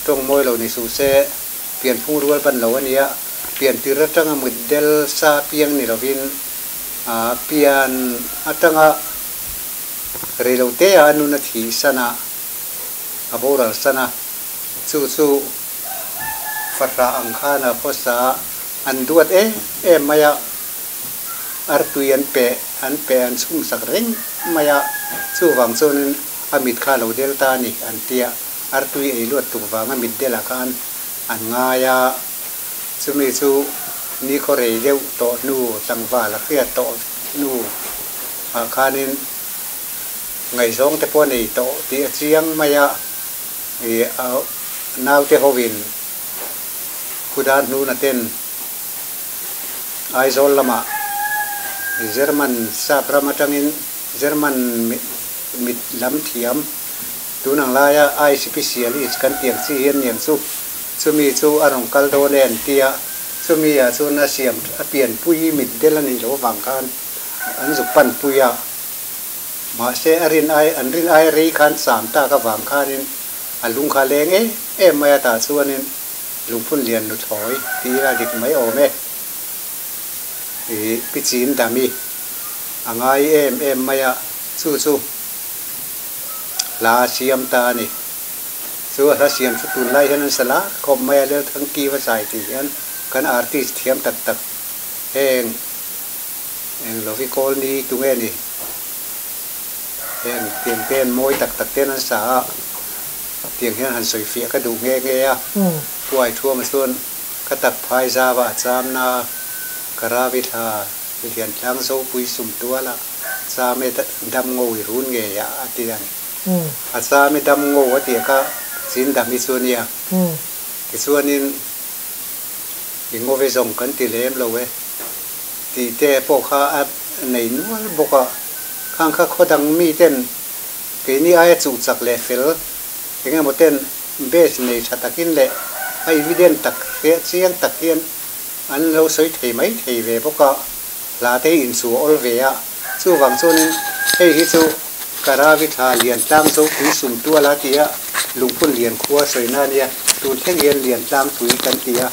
tawng mawi lo ni suh se pianphung rual ban lo a nia, pian tir atanga mitdel sa piang ni lovin ah pian atanga reilote a nun a thih san a, a boral san a, chu chu fahrah ang khan a khawsa a, an duat em em mai a, artui an pe an pe an chhum sak reng mai a, chuvang chuanin a mit kha a lo del ta a ni an ti a, artui ei luat tuk vanga mit delah khan an ngai a, chumi chu nikhaw rei deuh tawh hnu tlangval a hriat tawh hnu ah khanin ngaihzawng te pawh a nei tawh tih a chiang mai a, ih naute hovin Khudan hnuna ten Aizawl lamah German sap ram atangin German mit lam thiam tun ang laia eye specialist kan tih ang chi hian niang chu chumi chu a rawn kal dawn e an ti a, chumi ah chuan a siam a pianpui mit del a nih loh avang khan an zuk panpui a. Mahse a rin ai an rin ai rei khan cham tak avang khanin a lung kha leng em em mai a tah chuanin lungphun lian nu thlawi tih ila dik mai awm e. Ih pi chin dami a ngai em em mai a chu chu hla a siam ta a ni. Chu a hla siam chu tunlai hian an sa lar khawp mai a Lelthangkiva zai tih hian kan artist thiam tak tak heng Eng lo hi kawl ni tu nge ni? Heng tiang ten mawi tak tak ten an sa a, tiang hian han sawi fiah ka duh nghe nghe a. Puai thuama chuan ka tak phai zava a cham na, ka ravi thla lian tlang zopui sum tual a cham e dam ngo i run ngei a a ti a ni. A cham e dam ngo a tih kha chin dam hi chu a nia. Tichuanin i ngo ve zawng kan ti lem lo e. Tih te pawh kha a nei nual bawk a, khang kha khaw dang mi ten keini aia chuh chak leh fel eng emaw ten base nei tha takin leh a evident tak hriat chiang tak hian an lo sawi thei mai thei ve bawk a, hla te hi inchuh a awl ve a, chuvang chuanin hei hi chu Karavi thla lian tlang zopui sum tual a ti a, lungphun lian khua sawina a nia, tun thleng hian lian tlangpui kan ti a.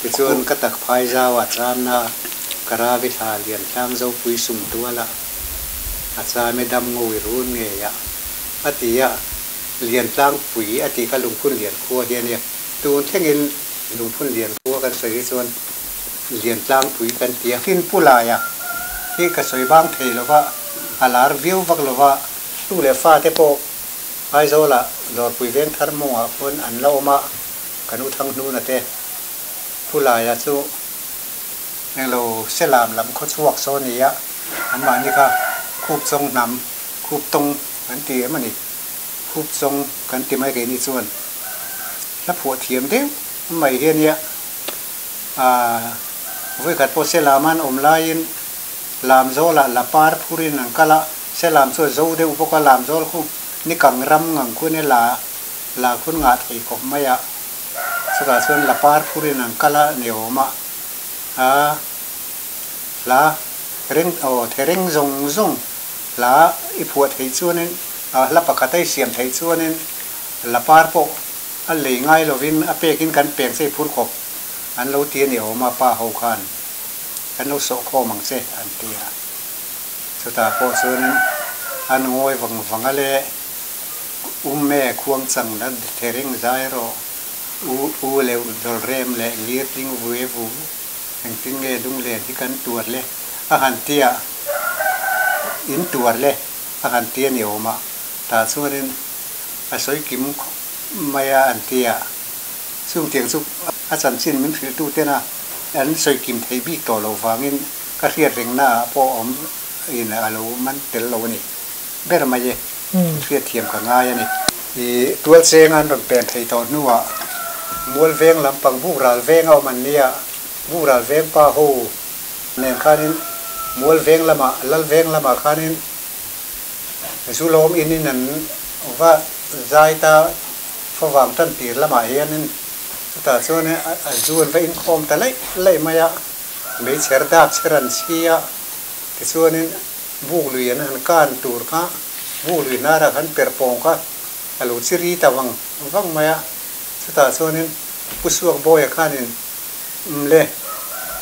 Tichuan ka tak phai zau a chamna ka ravi thla lian tlang zopui sum tual a, a chame dam ngawi run ngei a, a ti a, lian tlang pui a tih kha lungphun lian khua hi a nia. Tun thlengin lungphun lian khua kan sawi hi chuan lian tlang pui kan ti a, fin pu laia hi ka sawi bang thei lo va, a lar viau vak lo va, tu leh fa te pawh Aizawlah dawrpui veng thar mawngah khuan an la awm a, kan u thang hnuna te. Khulaia chu englo selam lam khaw chhuak saw a ni a, anmahni kha khup chawng hnam, khup tawng kan ti em a ni, khup chawng kan ti mai keini chuan hla phuah thiam deuh mai hi a nia. Aaa vawikhat pawh selam an awm laiin lam zawlah la par phurin an kal a, selam chu a zo deuh bawk a, lam zawl khu ni kang ram ngang khu nia la la khun ngah thei khawp mai a. Chutah chuan la par phurin an kal a ni awm a, a hla reng aw the reng zawng zawng hla i phuah theih chuanin a hla pakhat a i siam theih chuanin la par pawh a lei ngai lovin a pekin kan peng che i phur khawp an lo ti a ni awm a, pa ho khan kan lo sawh khawm ang che an ti a. Chutah pawh chuanin an ngawi vang vang a le. Umme khuang chang la thering zai rawh. U u leh dawlh rem leh ngir tling vui vu engtin nge lunglen hi kan tuar le a han tia in tuar le a han tia ni awm a tah chuanin a sawi kim khawp mai a an tia chung tiang chu a chanchin min hrilh tu tena an sawi kim thei bik tawh loh vangin ka hriat rengna ah pawh awm in a lo man tel lo a ni. ber mai e, hriatthiam ka ngai a ni. I tual cheng an rawn pen thei tawh hnuah mual veng lampang buk ral veng a awm an nia, buk ral veng pa ho nen khanin mual veng lamah lal veng lamah khanin zu lawm in in an va zai ta favang tan tir lamah hianin chutah chuan a zu an va inkhawm ta laih laih mai a. Meichher dap chher an chhi a, tichuanin buk lui an han kan tur kha buk lui hnarah khan per pawng kha a lo chi ri ta vang vang mai a. Chutah chuanin Pu Suakbawia khanin Mle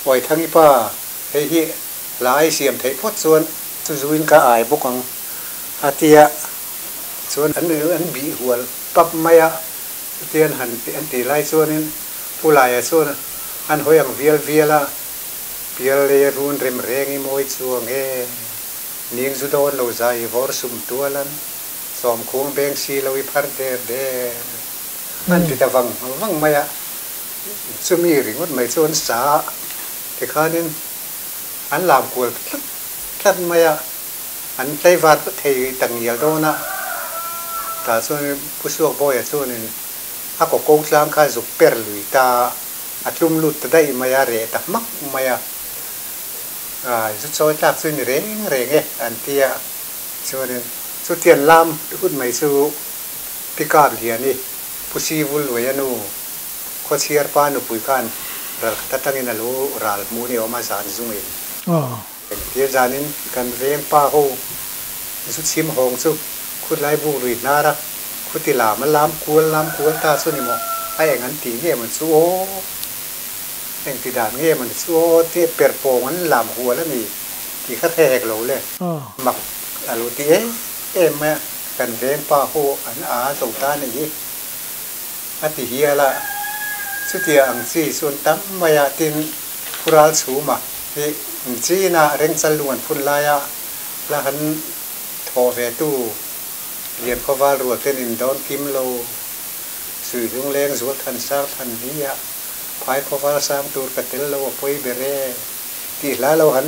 Uaithangi pa hei hi hla ai siam theih phawt chuan chu zuin ka ai bawk ang a ti a, chuan an an bih hual pap mai a, chutia an han an tih lai chuanin Pu Laia chuan an hawi ang vial vial a, Pial leh run rem reng i mawi chuang e, ning zu dawn lo zai vawr sum tual an sawm khuang beng si lo i phar der der an ti ta vang vang mai a, chumi ringawt mai chu an sa a, tikhanin an lam kual tlat tlat mai a, an tlaivar thei tak ngial dawn a, tah chuan Pu Suakbawia chuanin a kaw ko tlang kha zuk per lui ta a, a tlum lut ta daih mai a, reh ta hmak mai a, zu chawi tlak chu ni reng reng e an ti a, chuanin chutiang lam hun mai chu pickup lian i Pu Sivul Luai a nu Khawchhiar pa nupui khan ral khat atangin a lo ral hmu ni awm a zan zungin. Engtir zanin kan veng pa ho zu chhim hawng chu khutlai buk lui hnar a, khuti lam a lam kual lam kual ta chu ni maw? A eng an tih nge mawn chu aw? Eng ti dan nge mawn chu aw? Ti per pawng an lam hual a ni tih kha hre hek lo le. Mak a lo ti em em mai a, kan veng pa ho an a zo ta a nih hi a ti hial a. Chutia ang chi chuan tam mai a tin Phural chhum a. Hi China rengchal lung an phun laia la han thawh ve tu lian khawval rual ten in dawn kim lo sui lungleng zual than sang than hi a phai khawval sang tur ka tel lo a pawi ber e tih hla lo han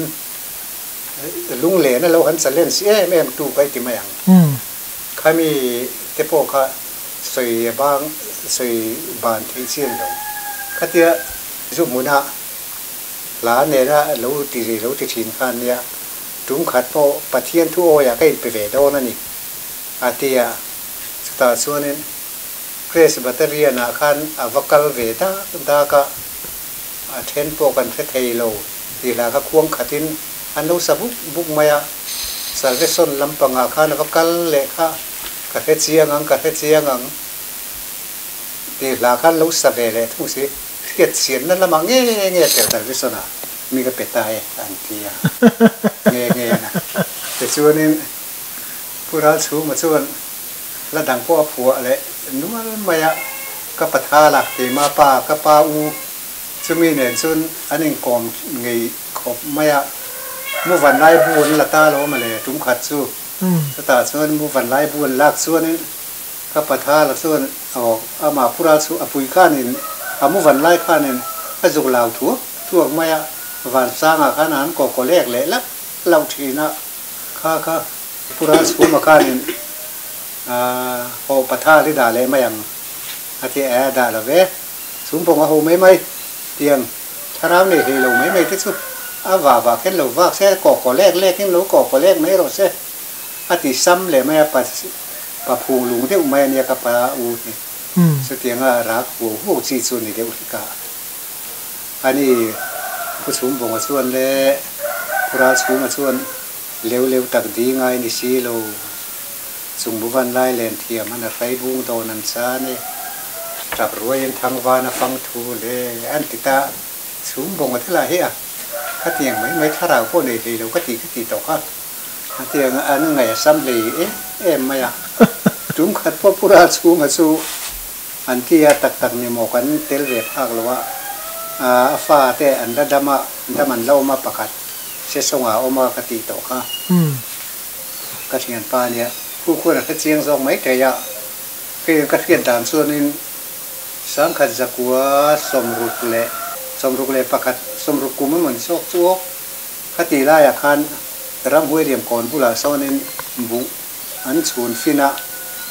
lunglen a lo han challenge em em tu ka i ti mai ang. Khami te pawh kha sawi bang sawi ban theih chian lo khatia zu hmuna Hla nena lo ti ri lo ti thin kha ania, tum khat pawh Pathian thu awiah ka inpe ve dawn a ni, a ti a. Chutah chuanin Presbyterian-ah khan a va kal ve dak dak a, a then pawh kan hre thei lo tih hla kha khuang khatin an lo sa buk buk mai a. Salvation lampangah khan a va kal leh kha, Ka hre chiang ang, ka hre chiang ang tih hla khan lo sa ve leh thung si. Hriat chianna lamah nge nge tel Salvation ah mi ka pe ta e an ti a, nge nge na. Tichuanin Pu Ralchhuma chuan la dang pawh a phuah leh nual mai a, ka pathala keima pa ka pa u chumi nen chuan an inkawm ngei khawp mai a, mu van lai bu an la ta lo mawle tum khat chu, chutah chuan mu van lai bu an lak chuanin Ka pathala chuan aw amah Pu Ralchhu a pui khanin a mu van lai khanin a zuk lau thuak thuak mai a, Vansangah khan an kaw kaw lek leh lap loh thin a, kha kha Pu Ralchhuma khanin haw pathal hi dah leh mai ang a ti a, dah lo ve, chhungpawng a ho mai mai tiang thlarau nei hlei lo mai mai te chu a vah vah khen lo vak se, kaw kaw lek lekin lo kaw kaw lek mai rawh se a ti sam leh mai a. Pa phung lung deuh mai a nia ka pa u hi. Chutianga rak huau huau chi chu ni deuh hlek a. Ani Pu Chhumbawnga chuan le Pu Ralchhunga chuan leu leu tak di ngai ni si lo. Chung bu van lai len thiam an a hrai bung dawn an chan e. Tap ruaiin thangvan a fang thu le an ti ta. Chhumbawnga te lah hi a khatiang mai mai thlarau pawh nei hlei lo ka ti ka ti tawh kha. A tiang an ngaih a sam hlei em em mai a, tum khat pawh Pu Ralchhunga chu an ti a, tak tak ni maw kan tel ve phak lo a, a fa te an la dam a, dam an la awm a pakhat Sesawngah a awm a ka tih tawh kha ka thianpa ania, khu khuan a hre chiang zawk mai thei a, kei ka hriat dan chuanin sangkhat zakua 61 60 kum emaw ni zawk chu aw. Khati laiah khan ramhuai liamkawn bulah sawnin buh an chhun fin a,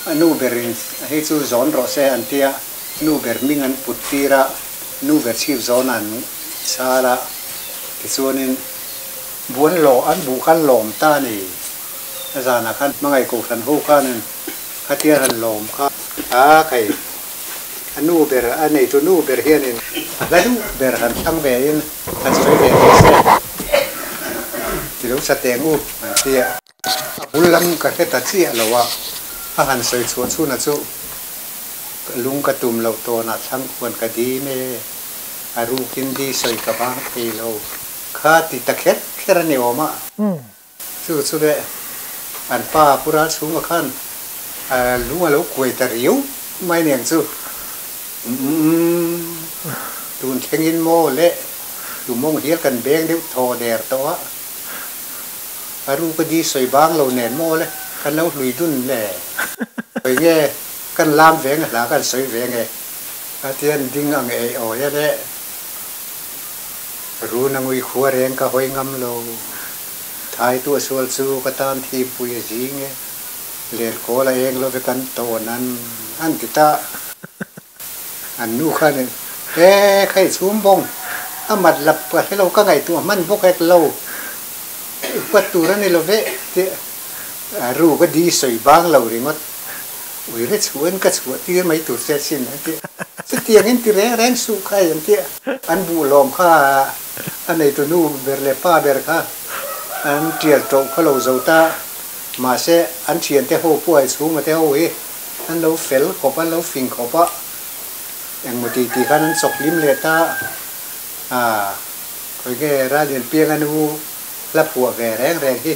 a nu berin hei chu zawn rawh se an tia, nu ber hming an put tir a, nu ber chhip zawn an chhal a, tichuanin buh an lawm, an buh khan lawm ta a ni. A zanah khan hmangaih kohhran ho khanin khatia han lawm kha a khai. A nu ber, a neitu nu ber hianin a hla duh ber han thlang ve in han sawi ve teh se, ti lo sa teng u an ti a. A bul lam ka hre ta chiah lo a, a han sawi chhuah chhuna chu ka lung ka tum loh tawnah thlang khuan ka dim e, a rukin di sawi ka vang thei lo kha ti ta kher kher a ni awm a. Chu chu le an pa Pu Ralchhunga khan lung a lo kuai ta riau mai niang chu. Umm tun thlengin maw le tumawng hial kan beng deuh thaw der tawh a, a ruka di sawi bang lo nen maw le kan lo hlui dun le. Sawi nge kan lam ve nge hla kan sawi ve nge a tian ding ang eih awi a le. Run a ngui khua reng ka hawi ngam lo. Thai tuahsual chu ka tan thimpui a zing e. Len kawl a eng lo ve kan tawn an an ti ta. An nu khan in e khai chhum bawng a mat lap ka hre lo ka ngaihtuah hman bawk hek lo huat tur a ni lo ve tih ru ka di sawi bang lo ringawt. Ui re chhuahin ka chhuah tir mai tur che sin an ti. Chutiang in ti reng reng suh kha an ti. An buh lawm kha a neitu nu ber leh pa ber kha an tial tawh kha lo zo ta. Mahse an thiante ho puai chhunga te ho hi an lo fel khawp an lo fing khawp a. Engmaw ti tih khan an chawk hlim leh ta. Aa khawi nge Rallianpianga nu hla phuah ve reng reng hi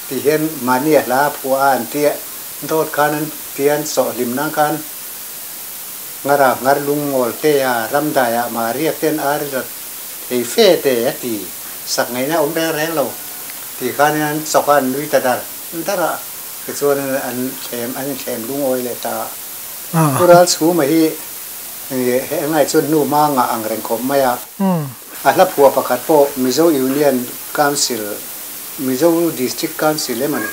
ti hian mahni a hla phuah a an tia. Dawt khan an tian sawh hlim nan khan Ngara ngar lungngawl te a ramdai ah mah riak ten a ri rat thei fe te a ti sak ngaihna awm reng reng lo ti khan in an chawk a an nui ta dar dar a tichuan in an thlem an inthlem lungawi leh ta a. Pu Ralchhuma hi he ngai chuan hnu hma ngah ang reng khawp mai a. A hla phuah pakhat pawh Mizo Union Council Mizo District Council em a ni.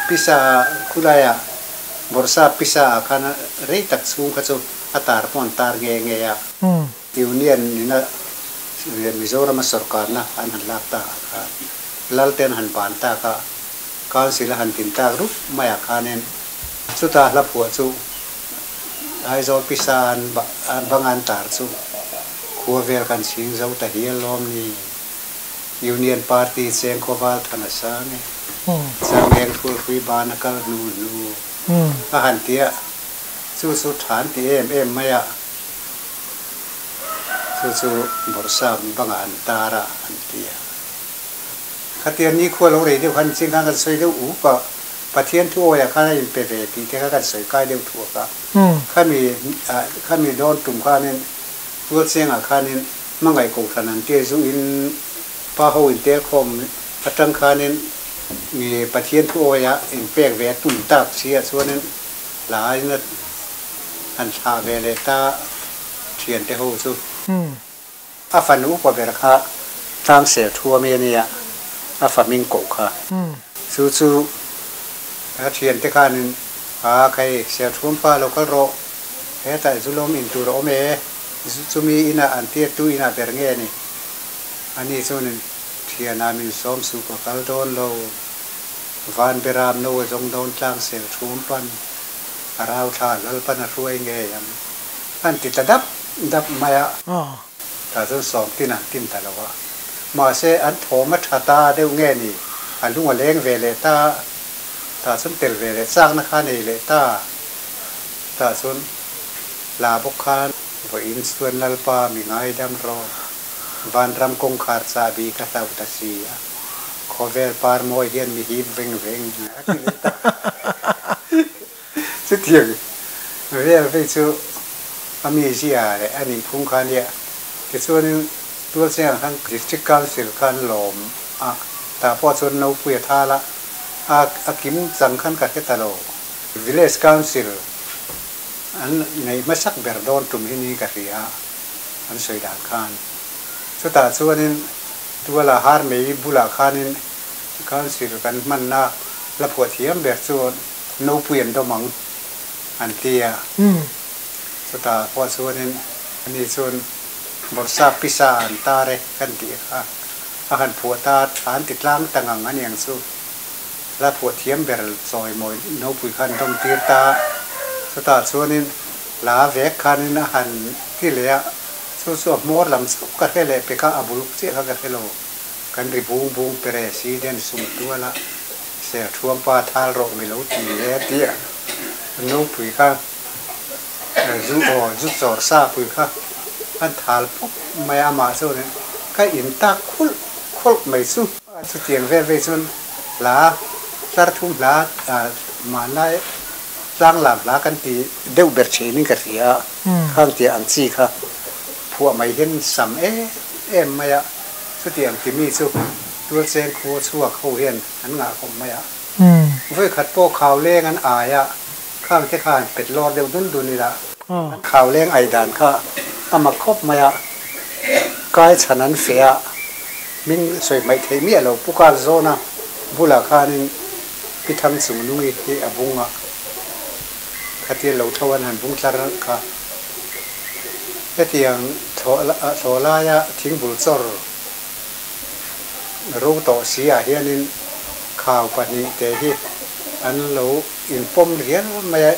Pisa khulaiah Bawrhsap pisa ah khan rei tak chhung kha chu a tar pawh an tar nghe nghe a. Union ina Mizorama sawrkarna an han lak tak ah khan Lalte an han ban tak a, Council a han din tak rup mai ah khanin chuta hla phuah chu Aizawl pisa an bang an tar chu khua vel kan chhing zo ta hial lawm ni. Union Party cheng khawval than a sang e. Changeng Thulhrui ban a kal hnu hnu a han ti a, chu chu tha an ti em em mai a, chu chu Bawrhsap bangah an tar a an ti a. Khatia nikhua lo rei deuh khan ching khan kan sawi deuh up a, Pathian thu awiah khan a inpe ve tih te kha kan sawi kai deuh thuak a. Khami khami dawn tum khanin Tualchengah khanin Hmangaih kohhran an tir zu in pa ho in tel khawm atang khanin mi Pathian thu awia in pek ve a tum tak si ah chuanin hla in an thlah ve leh ta thian te ho chu. A fanu upa ber kha tlangsel thu ami a nia, a fa hming koh kha. Chu chu a thian te khanin a khai serthuam pa lo kal rawh, hetah zulawm in tur a awm e. Chumi inah an tirtu inah ber nge ni? Ani chuanin, Thianah min sawm suh ka kal dawn lo. Van beram no a zawng dawn tlang sel thum pan, a rau thla Lalpan a hruai ngei ang. An ti ta dap dap mai a. Tah chuan sawm tin an tin ta lo a. Mahse, an thawm a tha ta deuh nge ni? A lung a leng ve leh ta. Tah chuan tel ve leh chakna kha a nei leh ta. Tah chuan. Hla bawk khan vawiin chuan Lalpa mi ngaidam rawh, vanram kawngkhar chahbi ka hlauh ta si a, khawvel par mawi hian mi hip veng veng a ti leh ta. Chutiang vel vei chu a mizia leh a nih phung kha a nia. Tichuanin Tualchengah khan District Council khan lawm a, tah pawh chuan Nopui a thal a, a kim chang khan ka hre ta lo. Village Council An neih hmasak ber dawn tum hi ni ka hria a, an sawi dan khan. Chutah chuanin tuala har mei bulah khanin Council kan hmanna la phuah thiam ber chu Nopui an dawm ang an ti a. Chutah pawh chuanin ani chuan Bawrhsap pisa an tar e kan tih kha a han phuah ta a, an ti tlang ta ngang a niang chu. La phuah thiam ber chawimawi Nopui khan dawm tir ta. Chutah chuanin. Hla vek khanin a han ti leh a, chu chu a hmawr lam chauh ka hre leh pek a, a bul chiah kha ka hre lo. Kan ri bung bung pere si den sum tual a, Serthuam pa thal rawh mi lo ti e a ti a, nopui kha zu aw zu chawr sa pui kha an thal pawp mai a, amah chuanin ka in tak khulh khawlh mai chu. Chutiang vel vei chuan hla tlar thum hla mahni tlang lam hla kan ti deuh ber thenin ka hria a, khang tia ang chi kha phuah mai hian sam em em mai a, chutiang ti mi chu tualcheng khua chhuak ho hian an ngah khawp mai a. Vawi khat pawh khau leng an ai a, khang te khan pet lawr deuh dun dun ila, khau leng ai dan kha a mak khawp mai a, kai chhan an feh a, min sawi hmaih theih miah lo pu kar zawn a bulah khanin Pi Thang chung nungi hi a bung a, khatia lo tho an han bung tlar kha. Hetiang thlawh laia thingbul chawr ro tawh si ah hianin khau pahnih te hi an lo inpawm rial mai a,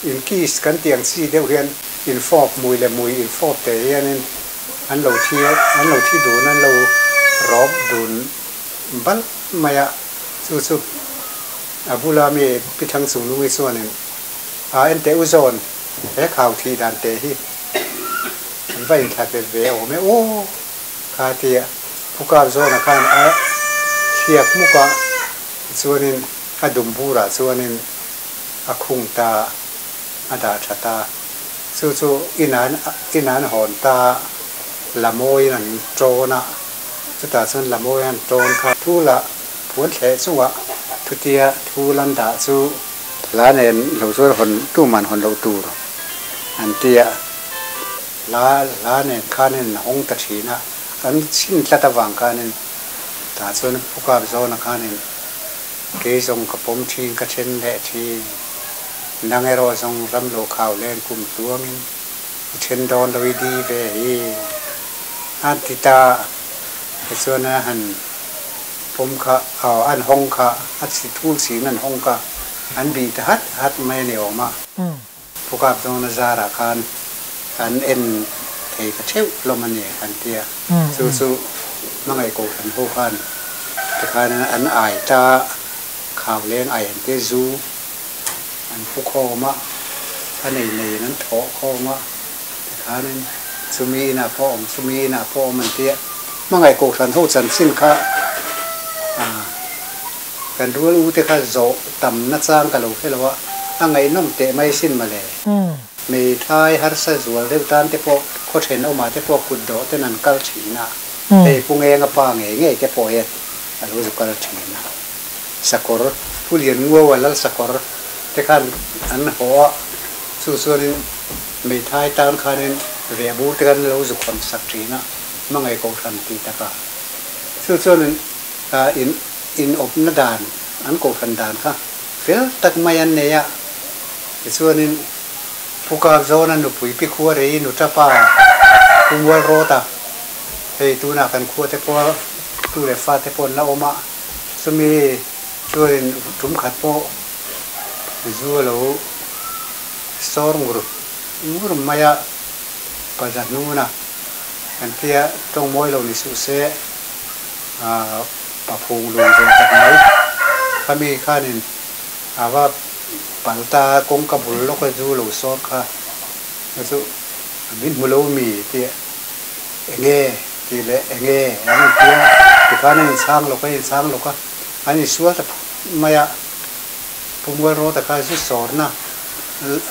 in kiss kan tih ang chi deuh hian infawp mui leh mui infawp te hianin an lo thi an lo thi dun an lo rawp dun balh mai a, chu chu a bula mi Pi Thangchungnungi chuanin a enteh u zawn he khau thih dan te hi an va inthlak let ve awm e aw. Kha tia Pu Kap Zawna khan a thliak hmuk a, tichuanin a dum burah chuanin a khung ta, a dah tha ta. Chu chu in an hawn ta, Lamawiin an tawn a, chutah chuan Lamawi an tawn kha thu lah puan thleh chungah thutia thu lan dah chu hla nen lo chuan hawn tuman hawn loh tur an ti a. Hla hla nen khanin an hawng ta thin a, an chhin tlat avang khanin tah chuan Pu Kap Zawna khanin kei zawng ka pawm thin ka then leh thin, nang erawh zawng ram lo khau len kum tluangin i then dawn lo i di ve hi a ti ta. Tichuan a han pawm kha aw an hawng kha a chhi thul siin an hawng kha an bih ta hat hat mai a ni awm a. Pu Kap Zawna zarah khan an en thei ta theuh hlawm a ni an ti a, chu chu hmangaih kohhran ho khan tikhan an ai ta khau leng ai an tia zu an pu khawm a, a nei neiin an thawh khawm a tikhanin chumi inah pawh awm chumi inah pawh awm an tia hmangaih kohhran ho chanchin kha Kan rual u te kha zawh tam nachang ka lo hre lo a, a ngaihnawm teh mai sin mawle. Hmeithai harsa zual deuh tan te pawh khaw thenawmah te pawh kut dawh ten an kal thin a, hei Pu Ngenga pa ngei ngei te pawh hian a lo zu kal thin a. Sakawr, Pu Lianngua Lal Sakawr te khan an haw a, chu chuanin hmeithai tan khanin vehbur te khan an lo zu khawn sak thin a, hmangaih kohhran tih takah. Chu chuanin in. Inawpna dan, an kohhran dan kha fel tak mai an nei a, tichuanin Pu Kap Zawna nupui Pi Khua Rei nu Tapa Pu Mual Rawta hei tunah kan khua te pawh tu leh fa te pawh an la awm a, chumi chuanin tum khat pawh zu a lo sawr ngur ngur mai a, paza hnuna kan tia tawng mawi lo ni suh se. Pa phung lung ve tak mai. Khami khanin a va pal ta a, kawngka bul lawka zu lo sawr kha chu min hmu lo mi tih enge tih leh enge an inti a, tikhan an inchhang lawk a, inchhang lawk a, an insual ta phut mai a. Pu Mualrawta kha zu sawrna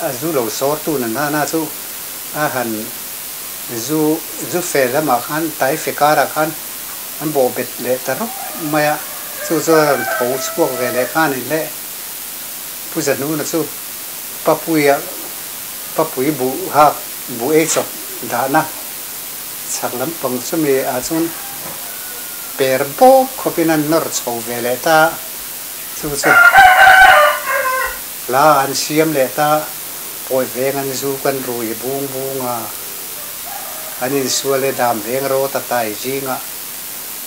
a zu lo sawr tu na nana chu a han zu zu fe lamah khan tai fe karah khan An bawh bet leh ta rawp mai a, chu chu a rawn tho chhuak ve leh khan in le Pu Zahnuna chu Papuia Papui buh hak buh ei chawp dahna chhak lampang chumi ah chuan per bawk khawpin an nawr chho ve leh ta a, chu chu hla an siam leh ta a, pawi veng an zu kan rui bung bung a. An insual e dam veng rawt a tai zingah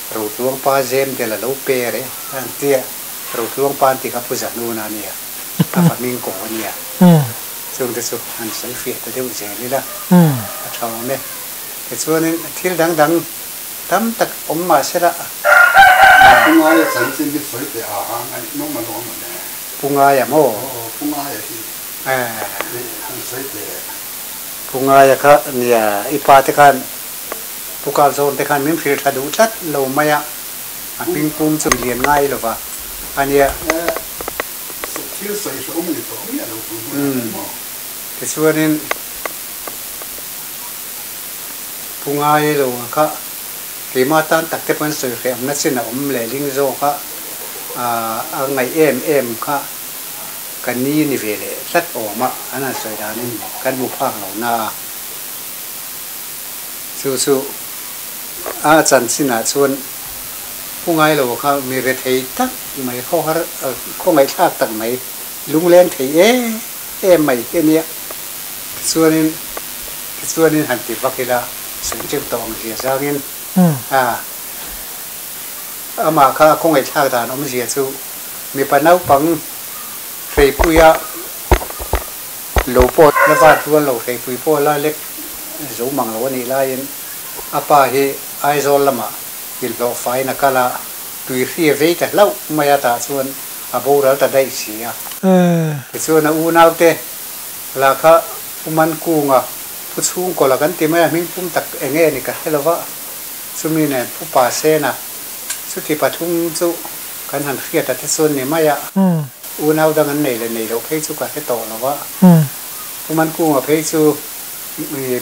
Rotluang pa zem del a lo per e an tia, Rotluang pa an ti kha Pu Zahnuna a nia, a fa hming kawng a nia. Chungte chu han sawi fiah ta deuh zel ila a tha awm e. Tichuanin thil dang dang tam tak awm mah sela. Pu Ngaia chanchin hi sawi teh a ha ngaihnawm a lawm awm e. Pu Ngaia maw? Aw, Pu Ngaia hi han sawi teh. Pu Ngaia kha nia i pa te khan Pu Kapzawn te khan min hrilh tha duh tlat lo mai a, a hming pum chu lian ngai lova a nia. Thil sawi hrehawm a ni tawh miah lo tun hunah hian maw? Tichuanin Pu Ngai lo kha keimah tan tak te pawn sawi hrehawmna chin a awm leh ling zawk a, a ngaih em em kha ka ni ni ve leh tlat awm a, an han sawi danin kan hmu phak lo na a. Chu chu a chanchinah chuan Pu Ngai lo kha mi rethei tak mai khawhar khawngaihthlak tak mai lungleng thei em em mai hi a nia. Tichuanin tichuanin han ti vak ila sawi teuh tawh ang zia zangin a amah kha a khawngaihthlak dan awmzia chu mipa naupang hreipuia lo pawh la vat rual lo hreipui pawh la lek zo mang lo a nih laiin a pa hi Aizawl lamah inhlawh faiin a kal a, tui hri a vei ta hlauh mai a tah chuan a boral ta daih si a. Tichuan a unaute lah kha Pu Mankunga, Pu Chhungkawla kan ti mai a, hming pum tak eng nge ni ka hre lo va, chumi nen Pu Pasena chuti pathum chu kan han hriat a te chuan ni mai a, unau dang an nei leh nei loh phei chu ka hre tawh lo va. Pu Mankunga phei chu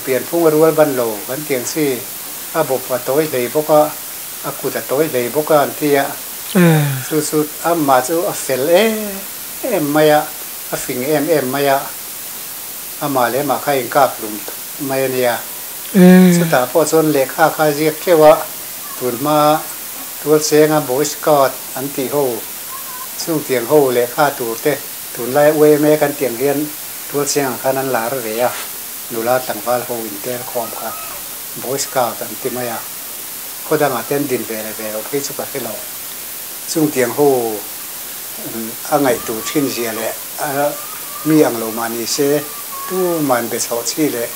pianphung a rual ban lo kan ti ang chi. A bawp a tawi hlei bawk a, a kut a tawi hlei bawk a an ti a. Chu chu amah chu a fel em em mai a, a fing em em mai a, amah leh amah kha a inkap hlum mai a nia. Chutah pawh chuan lehkha kha a ziak teuh a, tun hma Tualchenga Boy Scout an tih ho, chungtiang ho lehkha tur te tunlai UMA kan tih ang hian Tualchengah khan an lar ve a, nula tlangval ho intel khawm kha. Boy Scout an ti mai a, khaw dangah te an din ve leh ve loh phei chu ka hre lo. Chungtiang ho a ngaih tur thin zia leh a mi ang lo mah ni se, tuman be chhoh chi leh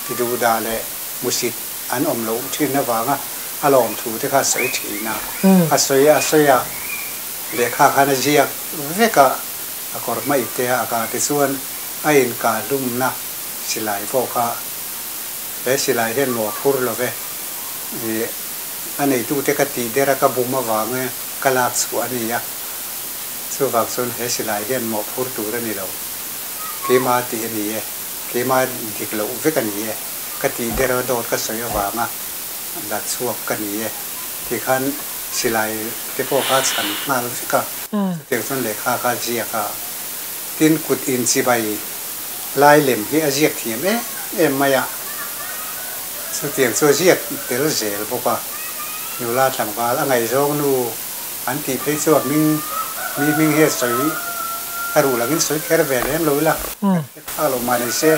ti duh dah leh hmusit an awm loh thin avanga a lawm thu te kha a sawi thin a. A sawi a sawi a, lehkha khan a ziak vek a, a kawr hmaih te a kah tichuan a inkah hlumna silai pawh kha He silai hian maw a phur lo ve. Ih, a neitute ka tih der a, ka bum avang ka lak chhuah a ni a. Chuvang chuan he silai hian maw phur tur a ni lo. Keima tih a ni e, keima dik loh vek a ni e, ka tih der a dawt ka sawi avanga la chhuak ka ni e tih khan silai te pawh kha chhan nghal vek a. Chutiang chuan lehkha kha ziak a, tin kut inchibai Lai lem hi a ziak thiam em em mai a, chutiang chu a ziak tel zel bawk a. Nula tlangval a ngaihzawng nu an tih phei chu a hming mi hming hi a sawi a ruh langin sawi kher ve lem lo ila, kan hre phak lo mah ni se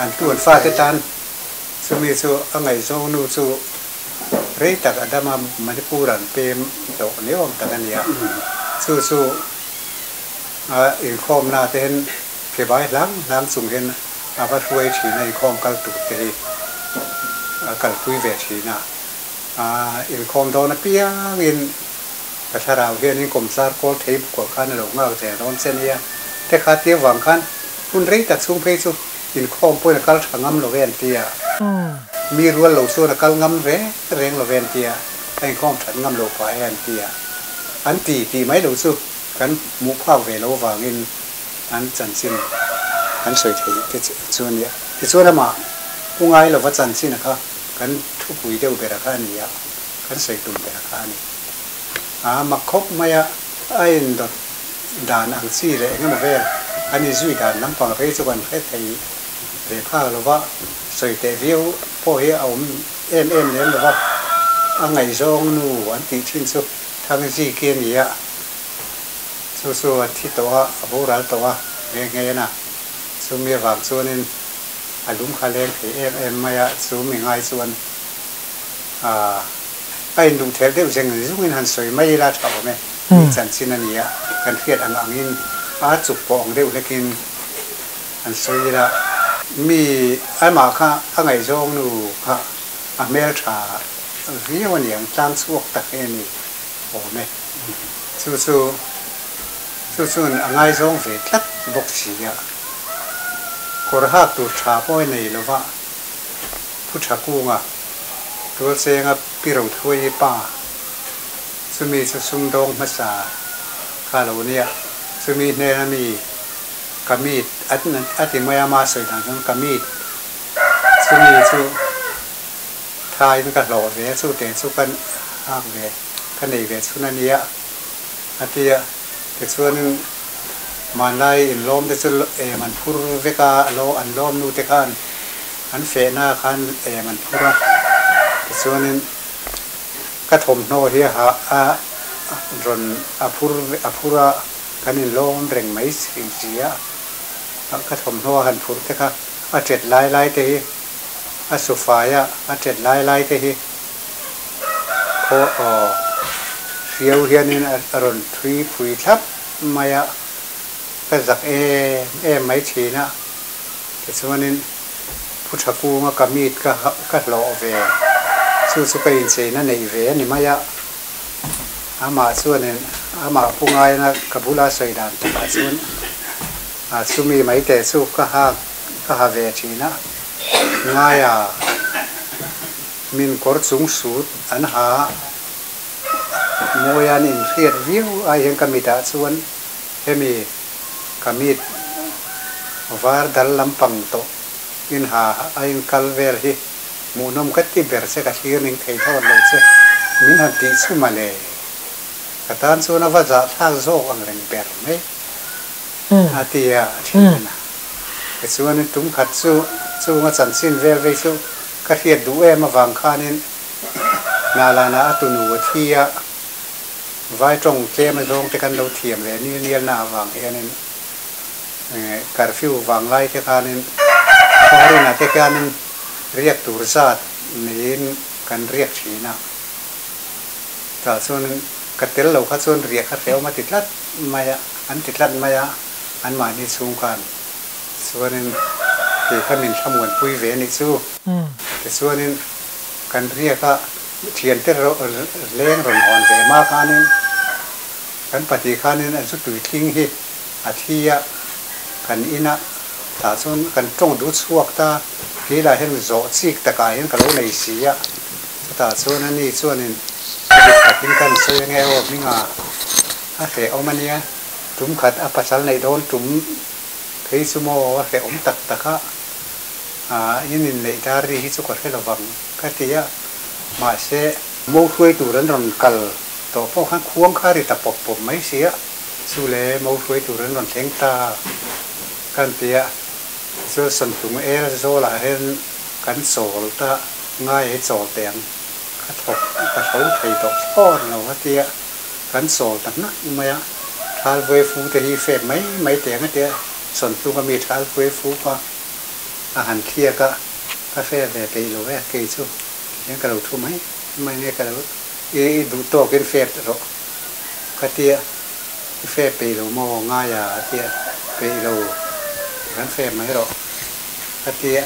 an tu an fate tan chumi chu a ngaihzawng nu chu rei tak a dam a, Manipur an pem tawh ni awm tak a ni a, chu chu a inkhawmna te hian Ke bai hlang hlang chung hian a va hruai thin a, inkhawm kal tur te hi a kalpui ve thin a. Inkhawm dawn apiangin ka thlarau hianin kawmsar kawl thei bukawh khan a lo nghak zel dawn che nia. Te kha tia vang khan hun rei tak chhung phei chu inkhawm pawhin a kal tha ngam lo ve an ti a. Mi rual lo chuan a kal ngam reng reng lo ve an ti a, a inkhawm that ngam lo pah e an ti a. An ti tih mai lo chu kan hmuh phak ve lo vangin An chanchin kan sawi theih te chu a nia. Tichuan amah Pu Ngailova chanchin a kha kan thupui deuh ber a kha a ni a, kan sawi tum ber a kha a ni. A mak khawp mai a, a indawt dan ang chi leh eng emaw vel an inzui dan lampang phei chu kan hre thei ve phak lo va, sawi teh viau pawh hi a awm em em lem lo va, a ngaihzawng nu an tih thin chu Thangziki a ni a. Chu chu a thi tawh a, a boral tawh a, nghe nghe a. Chumi avang chuanin a lung kha leng thei em em mai a, chu mi ngai chuan aah a induh thelh deuh zeng zungin han sawi mai ila tha awm e, mi chanchin a ni a, kan hriat ang angin a chuk pawh ang deuh hlekin Han sawi ila, mi amah kha a ngaihzawng nu kha a hmeltha viau a niang, tlang chhuak tak hi a ni awm e. Chu chu chu chuan a ngaizawng ve tlat bawk si a, kawr hak tur tha pawh a nei lo va, Pu Thakunga Tualchenga Pi Rothuaii pa chumi chu sumdawng hmasa kha a lo nia, chumi hnena mi Ka meet a ti mai a, ma sawi dan chuan ka meet chumi chu thain ka hlawh ve a, chute chu ka hak ve, ka nei ve chhun a nia a ti a. Tichuanin hmanlai inlawm te chu em an phur vek a, an lawm nu te khan an fehna khan em an phur a, tichuanin ka thawmhnaw hi a a rawn a phur a phur a. Kan inlawm reng mai thin si a, ka thawmhnaw a han phurh te kha a tet lai lai te hi a su fai a, a tet lai lai te hi khaw aw hriau hianin a rawn thui phui thlap mai a, ka zak em em mai thin a, tichuanin Pu Thakunga ka meet ka ka hlawh ve, chu chu ka incheina neih ve a ni mai a. Amah chuanin amah pu ngaina ka bula sawi dan takah chuan a chumi mai teh chu ka ha ka ha ve thin a, ngaia min kawr chung sut an ha a, mawi an inhriat viau ai hian ka mitah chuan hemi ka mit var dal lampang tawh in ha a inkal vel hi Hmuhnawm ka ti ber che ka thlir ning thei thlawt lo che, min han tih chu male. Ka tan chuan a va zahthlak zawk ang reng ber mai a ti a, a thin a. Tichuan tum khat chu chunga chanchin vel vei chu ka hriat duh em avang khanin Hnahlanah a tunu a thi a, vai tawng tlem azawng te kan lo thiam ve nil nialna avang hianin curfew vanglai te khanin khawharinah te khianin Riak tur zat neiin kan riak thin a, tah chuan ka tel lo kha chuan riah kha hrehawm a ti tlat mai a, an ti tlat mai a, anmahni chhung khan chuanin kei kha min thlamuanpui ve a nih chu. Tichuanin kan riak a, thiante leng rawn hawn ve hma khanin kan pahnih khanin an chu tuitling hi a thi a, kan ina tah chuan kan tawng duh chhuak ta, kei lah hian zawh chik takah hian ka lo nei si a, chutah chuan ani chuanin ka dik takin ka han sawi ange aw hminga a hrehawm ania, tum khat a pasal neih dawn tum phei chu maw a hrehawm tak tak a, ah in inneih dar ri hi chu ka hre lovang ka ti a, mahse mo hruai tur an rawn kal tawh pawh khan khuang kha a ri ta pawp pawp mai si a. Chu le mo hruai tur an rawn thleng ta kan ti a, chuan Sawmtlung el zawlah hian kan chawl ta ngai hi chawl teh ang, ka thawk ka tho thei tawh thlawt lo a ti a, kan chawl ta hnak mai a, Thalvuai fu te hi fek mai mai teh ang a ti a, Sawmtlung ami Thalvuai fu kha a han thliak a, ka hre ve peih lo e kei chu tihian ka lo thu mai mai nge ka lo i duh tawkin fek rawh. Ka tia, i fe peih lo maw ngai a? a tia, peih lo ti kan fe mai rawh ka tia.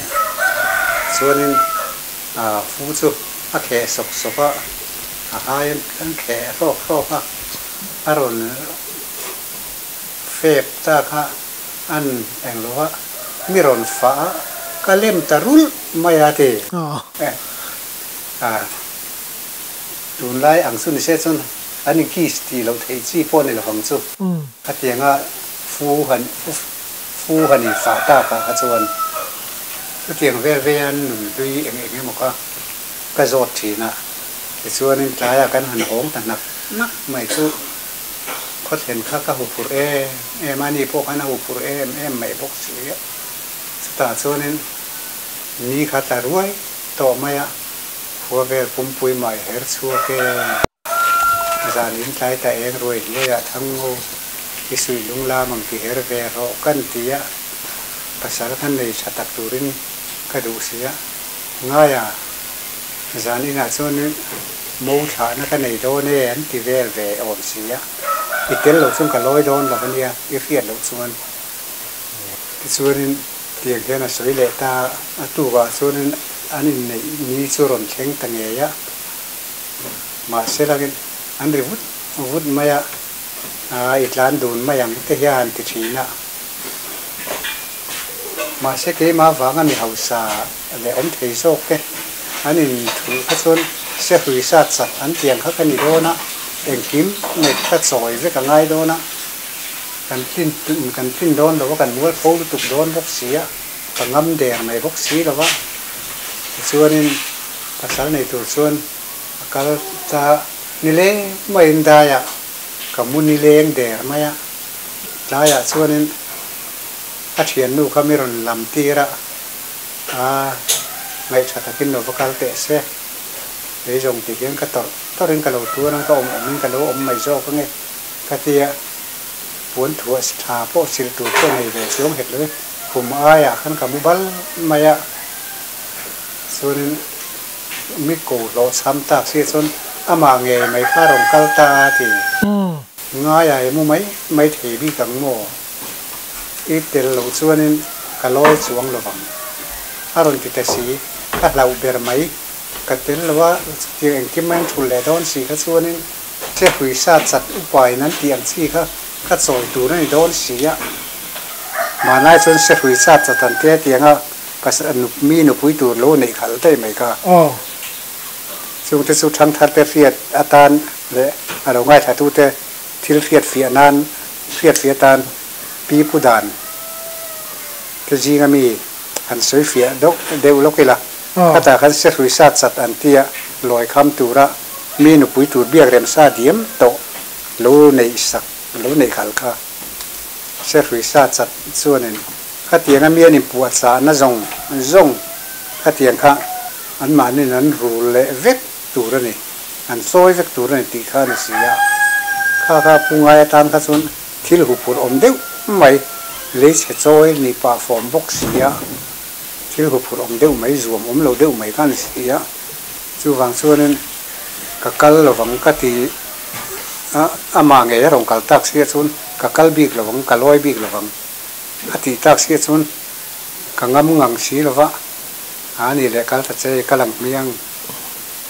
Chuanin fu chu a kheh sawk sawk a, a haiin an kheh hrawk hrawk a, a rawn fep ta kha an eng lo a, mi rawn fah a, ka lem ta rulh mai a ti. Tunlai ang chu ni se chuan an in kiss tih loh theih chi pawh a ni lovang chu. Khatianga fu han fu han in fah tak ah kha chuan chutiang vel vei a nun hlui eng eng emaw kha ka zawt thin a. Tichuanin tlaiah kan han hawng ta hnak hnak mai chu khawthlen kha ka huphurh em em a, ani pawh khan a huphurh em em mai bawk si a. Chutah chuanin ni kha tla ruai tawh mai a. Khua vel pumpui mah i her chhuak e. Zan in tlai ta eng ruai hnuaiah Thangngo i suih lung lam ang ti her ve rawh kan ti a, pasal khan nei tha tak turin ka duh si a. Ngaia zan inah chuan mo thlahna ka nei dawn e an ti vel ve awm si a, i tel lo chuan ka lawi dawn lo ania i hriat loh chuan. Tichuanin tiang hian a sawi leh ta a, a tukah chuanin an inneih ni chu rawn thleng ta ngei a, mahse langin an ri vut vut mai a, aa i tlan dun mai ang te hian an ti thin a. Mahse keimah vanga mi hausa leh awm thei zawk te an inthulh kha chuan sehrui sat sat an tiang kha ka ni dawn a, engkim ngaih kha chawi vek a ngai dawn a. Kan tlin kan tlin dawn lo a, kan mual fo lutuk dawn bawk si a, ka ngam der mai bawk si lo va. Tichuanin pasal nei tur chuan a kal ta nileng maiin daiah ka mu nileng der mai a. Tlaiah chuanin a thiannu kha mi rawn lam tir a, a ngaihṭha takin lo va kal teh se, kei zawng ti hian ka tawrh tawrhin ka lo tuar ang, ka awm awmin ka lo awm mai zawk ange. Ka tia, puan thuah tha pawh silh tur pawh nei ve chuang hek lo e, khum aiah khan ka mu bal mai a, chuanin mi ko hlawh chham tak si chuan amah ngei mai kha a rawn kal ta a ti. Ngaia i mu mai mai thei bik ang maw? I tel loh chuanin ka lawi chuang lo vang. A rawn ti ta si, ka hlauh ber mai, ka tel lo a, chutiang engkim mai an thul leh dawn si kha chuanin Che hui sa chat upain an tih ang chi kha ka chawi tur a ni dawn si a. Hmanlai chuan se hui sa chat an tia tiang a mi nupui tur lo neih khalh daih mai kha. Chungte chu thangtharte hriat atan leh a lo ngaithlatute thil hriat fiah nan hriat fiah atan pi pu dan te zinga mi han sawi fiah deuh deuh lawk ila. Khatah khan se hrui sa chat an tia lawi kham tura mi nupui tur biak rem sa diam tawh lo neih sak lo neih khalh kha. Se hrui sa chat chuanin khatianga mi an inpuahchahna zawng zawng khatiang kha anmahniin an rul leh vek tur a ni, an chawi vek tur a ni tih kha a ni si a. Kha kha pu ngai atan kha chuan thil huphurh awm deuh mai lei chhe chawi ni pah fawm bawk si a. Thil huphurh awm deuh mai, zuam awm lo deuh mai kha a ni si a, chuvang chuanin ka kal lovang ka ti a, amah ngei a rawn kal tak sia chuan ka kal bik lovang, ka lawi bik lovang a tih tak sia chuan ka ngam ngang si lova, a ni leh kal ta che, ka lang hmiang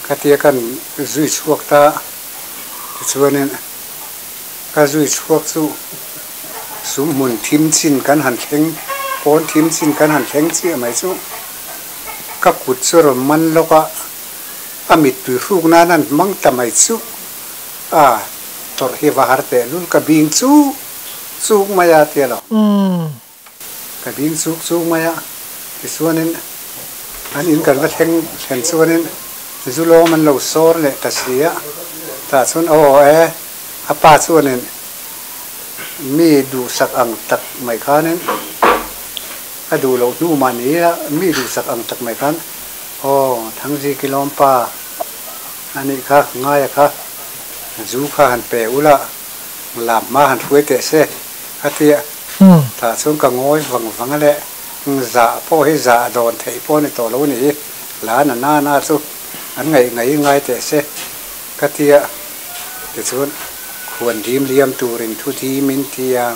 ka tia kan zui chhuak ta tichuanin Ka zui chhuak chu sum hmun thim chin kan han thleng, pawn thim chin kan han thleng chiah mai chu ka kut chu rawn man lawk a, a mittui hruk nan an hmang ta mai chu a tawrh hi va har teh lul ka bing chuk chuk mai a tia lo. Ka bing chuk chuk mai a, tichuanin an in kan va thleng thlen chuanin zu lawm an lo sawr leh ta si a, tah chuan aw e a pa chuanin mi duhsak ang tak mai khanin a duh loh hnu mah ni a, mi duhsak ang tak mai khan aw Thangziki lawm pa a nih kha ngaia kha zu kha han pe ula lam hma han hruai teh se a ti a. Tah chuan ka ngawi vang vang a le, zah pawh hi zah dawn theih pawh a ni tawh lo a ni hi, la na na na chu an ngaih ngaih ngai teh se ka ti a, tichuan khuan dim liam turin thu dim in ti a,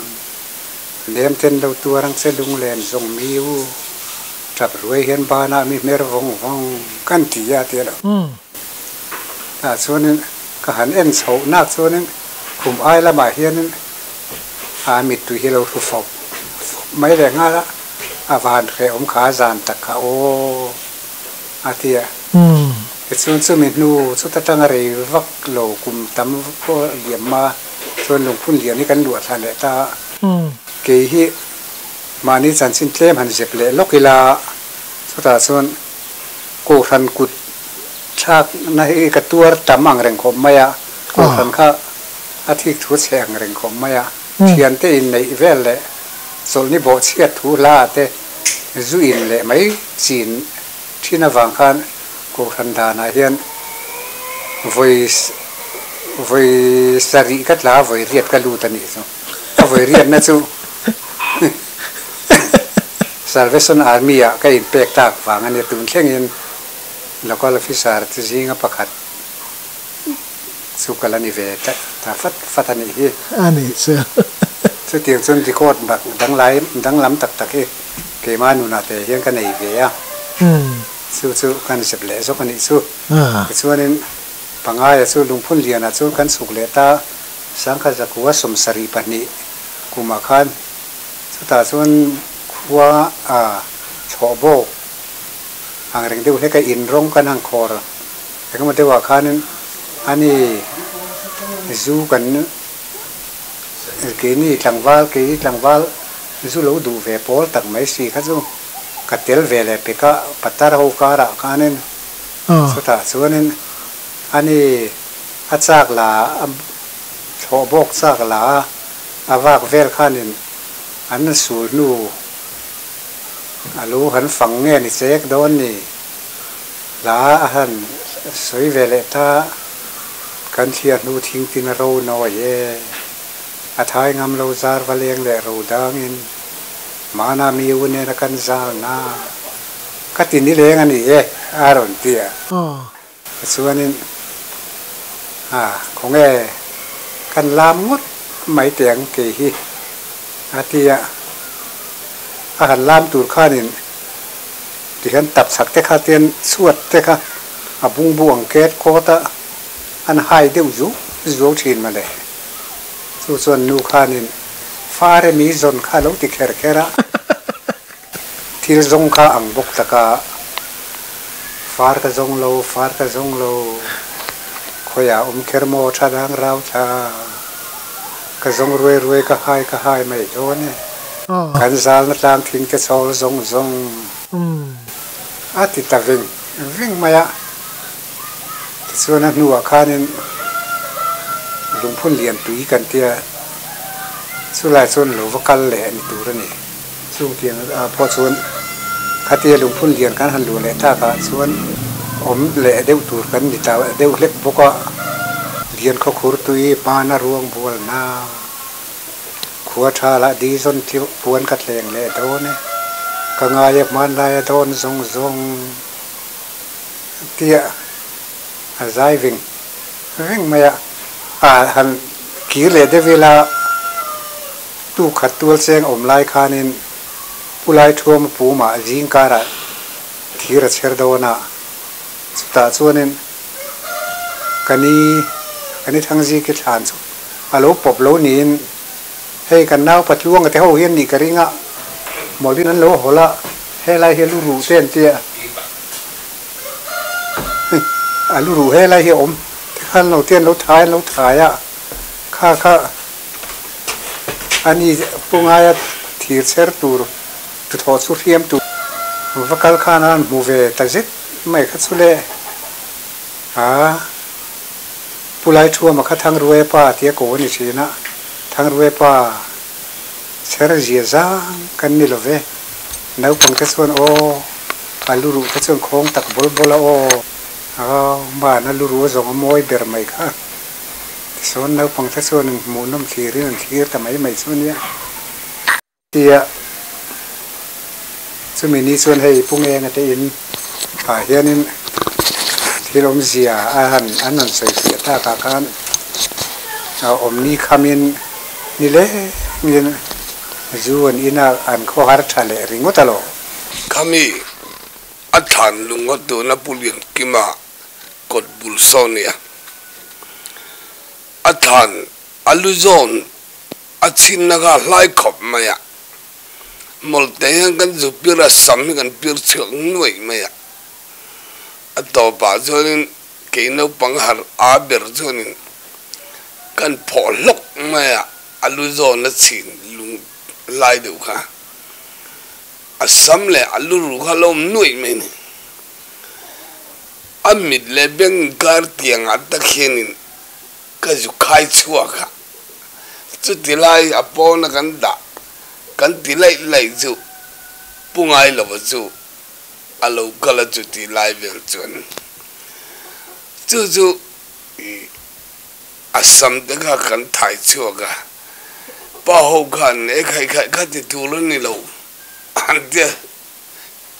lem ten lo tuar ang che lunglen zawng mi u, tap ruai hian banah mi hmer vawng vawng kan ti a ti a lo. Tah chuanin ka han en chhoh nak chuanin khum ai lamah hianin A mittui hi lo hru fawp fawp mai leh nghal a, a van hrehawm kha a zan tak kha aw a ti a. Tichuan chumi hnu chuta tanga rei vak lo kum tam pawh liam hma chuan lungphun lian hi kan luah thla leh ta a. Kei hi mahni chanchin tlem han zep leh lawk ila chutah chuan Kohhran kut thlakna hi ka tuar tam ang reng khawp mai a, Kohhran kha A thik thu chhe ang reng khawp mai a, thiante inneih vel leh chawlhni bawhchhiat thu hla ah te zu in leh mai chin thin avang khan Kohhran danah hian vawi vawi sarih ka tla a, vawi riat ka lut a nih chu. A vawi riatna chu Salvation Army ah ka inpek tak vang a nia, tun thlengin Local Officer te zinga pakhat Chu ka la ni ve ta fat fat a nih hi. A nih chu. Chutiang chuan record danglai danglam tak tak hi keimah nunah te hian ka nei ve a, chu chu kan zep leh zawk a nih chu. Tichuanin Pangaia chu Lungphun lianah chuan kan chhuk leh ta, Sangkhat zakua 72 kumah khan chutah chuan khua a chhawh bawk ang reng deuh hlek a, in rawng kan han khawr engemaw deuhah khanin ani zu kan Keini tlangval, kei tlangval zu lo duh ve pawl tak mai si kha chu ka tel ve leh pek a, patar ho karah khanin chutah chuanin ani a chak la a thlawh bawk chak la a, a vak vel khanin an sul hnu a lo han fang nge ni chek dawn ni. Hla a han sawi ve leh ta, Kan thliah hnu thingtin a ro nawi e, A thai ngam lo zar va leng leh ro dangin, Mahna mi u nena kan zal na, Ka ti ni leng a ni e, a rawn ti a. Tichuanin, A, khawnge kan lam ngawt mai teh ang kei hi, a ti a. A han lam tur khanin Tihian tapchhak te kha tian chhuat te kha a bungbu ang ket kawt a, an hai deuh zuau zuau thin mawle. Chu chuan nu khanin fare mi zawn kha a lo ti kher kher a, thil zawng kha ang bawk tak a, far ka zawng lo, far ka zawng lo, khawiah awm kher maw tha dang rau thla, ka zawng ruai ruai ka hai ka hai mai dawn e. Kan zalna tlang thing te chhawl zawng zawng a ti ta veng veng mai a. Tichuan a hnuah khanin lungphun lian tui kan tia chulai chuan lo va kal leh a ni tur a ni. Chung tiang pawh chuan khatia lungphun lian kan han luah leh takah chuan awm leh deuh tur kan ni ta deuh hlek bawk a. Lian khawkhur tui hmana ruang bualna. Khua tha lah di zawn tleuh puan ka tleng leh dawn e, ka ngai a hmanlai a dawn zawng zawng tia a zai veng veng mai a, a han kir leh deuh ila tu khat tual cheng awm lai khanin Pu Laithuama pumah zing karah thir a chher dawn a, chutah chuanin ka ni ka ni Thangziki thlan chu A lo pawp lo niin, hei kan nau Patluanga te ho hian nih ka ring a, mawlhin an lo hawlh a, helai hi a lu ruh te an ti a, a lu ruh helai hi a awm te khan lo te an lo thai an lo thai a, kha kha a ni pu ngaia thir chher tur tuthawh chu hriam tur va kal khan a han hmu ve ta zet mai kha chu le a. Pu Laithuama kha Thangruaia pa tia ko a ni thin a, Thangruaia pa chher zia zang kan ni lo ve. Naupang te chuan aw, a lu ruh te chuan khawng tak bawl bawl a aw, au mahna lu ruh a zawng a mawi ber mai kha. Tichuan naupang te chuan in hmuhnawm thlirin an thlir ta mai mai chu a nia. Tia chumi ni chuan hei Pu Ngenga te in ah hianin thil awmzia a han an rawn sawi fiah takah khan a awmni khamin ni lengin zu an in a an khawhar tha leh ringawt alawm. Khami a thlan lungawt tuna Pu Liankima kawt bul sawn nia a thlan a lu zawn A chhinna kha hlai khawp mai a, mawlhte hian kan zu pir a, sam hi kan pir chhuak nuaih mai a. A tawpah chuanin kei naupang har a ber chuanin kan phawh hlawk mai a, a lu zawn a chhin lung lai deuh kha a sam leh a lu ruh kha a lo awm nuaih mai a ni. A mit leh beng inkar tiangah tak hianin ka zu khai chhuak a. Chuti lai a pawna kan dah kan ti laih laih chu pu ngai lova chu a lo kal a chuti lai vel chuan chu chu i a sam te kha kan thai chhuak a, pa ho khan e khai khai kha ti tur a ni lo an tia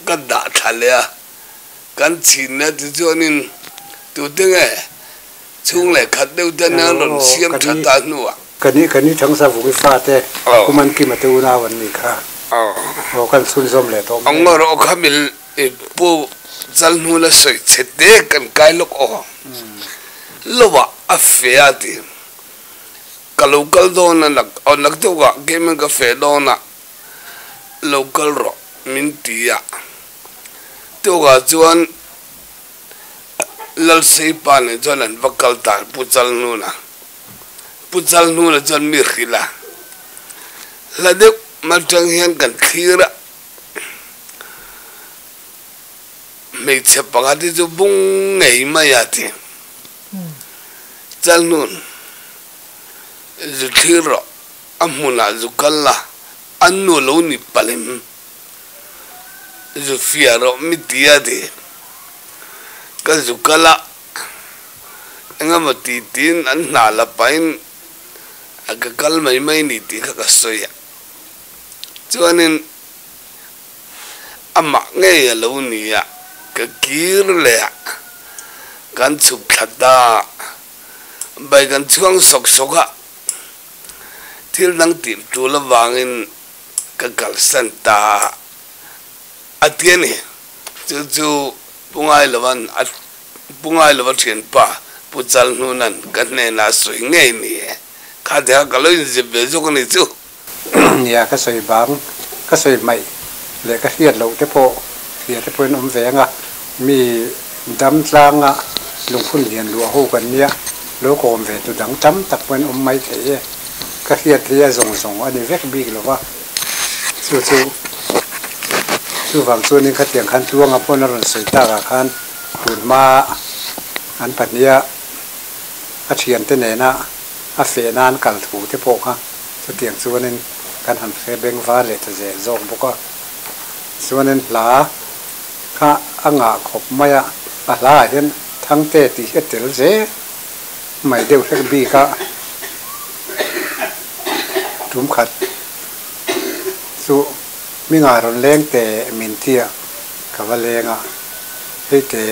ka dah thla leh a, kan chhin a tichuanin tute nge chhung leh khat deuh te nen rawn siam tha ta hnuah. Ka ni ka ni Thangsa Vungi fate Aw. Pu Mankima te unau an nih kha. Aw. Aw kan chhunzawm leh tawh mai. Ang erawh kha mil i Pu Chalhnuna sawi chhe te kan kai lawk aw. Lo ah a fe a ti. Ka lo kal dawn a nak aw nak deuh ah keimah ka fe dawn a lo kal rawh min ti a. Tukah chuan Lalseipa nen chuan an va kal ta Pu Chalhnuna. Pu Chalhnuna chuan mi hrilh a, Hla deuh atang hian kan thlir a, hmeichhe pakhat hi chu bung ngei mai a ti. Chalhnun, zu thlir rawh, a hmunah zu kal la, a nu lo ni palem. Zu fiah rawh mi ti a ti. Ka zu kal a, engemaw ti tiin an hna la pahin a ka kal mai mai ni tih kha ka sawi a. Chuanin amah ngei a lo ni a, ka kir leh a, kan chhuk thla ta a, bai kan chhuang sawk sawk a, thil dang tih tul avangin Ka kalsan ta a ti a ni. Chu chu Pu Ngailova'n a Pu Ngailova thianpa Pu Chalhnuna'n ka hnenah a sawi ngei ni e. Kha te kha ka lo inzip ve zawk a ni chu. Nia, ka sawi bang, ka sawi hmaih leh ka hriat loh te pawh hria te pawhin awm ve ang a, mi dam tlanga lungphun lian luah ho kan nia, lo kawm ve tu dang tam tak pawhin awm mai thei e. Ka hriat hi a zawng zawng a ni vek bik lo va, chu chu chuvang chuanin khatiang khan Tluanga pawn a rawn sawi takah khan tun hma an pahniha a thiante nena a feh nan kal thu te pawh kha chutiang chuanin kan han hre beng var leh ta zel zawk bawk a. Chuanin hla kha a ngah khawp mai a, a hlaah hian Thangte tih hi a tel zel. Mai deuh hlek bik a tum khat chu hmingah rawn leng teh min tia ka va leng a, hei te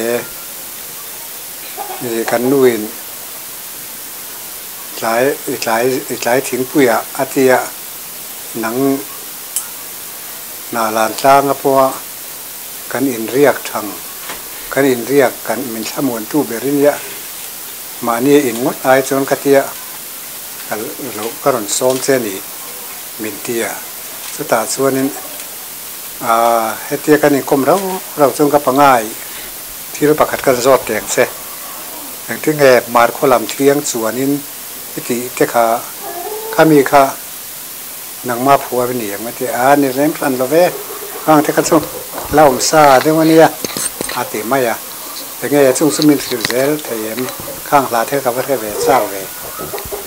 ih kan nuin tlai i tlai i tlai thingpuiah a tia nang hnah lan tlang a pawha kan inriak thang kan inriak kan min thlamuantu ber i nia. Mahni in ngawt ai chuan ka tia ka loh ka rawn sawm che ni min ti a, chutah chuanin aah hetia kan inkawm rau rau chuan ka pangai thil pakhat kan zawt teng che, engtin nge hmarkhaw lam thiang chuanin i tih te kha khami kha nangmah phuar i ni ang a ti a, ni rem hran lo ve, khang te kha chu la awm sa deuh a nia a ti mai a, enge chung chu min hrilh zel thei em, khang hla te kha ka va hre ve chak ve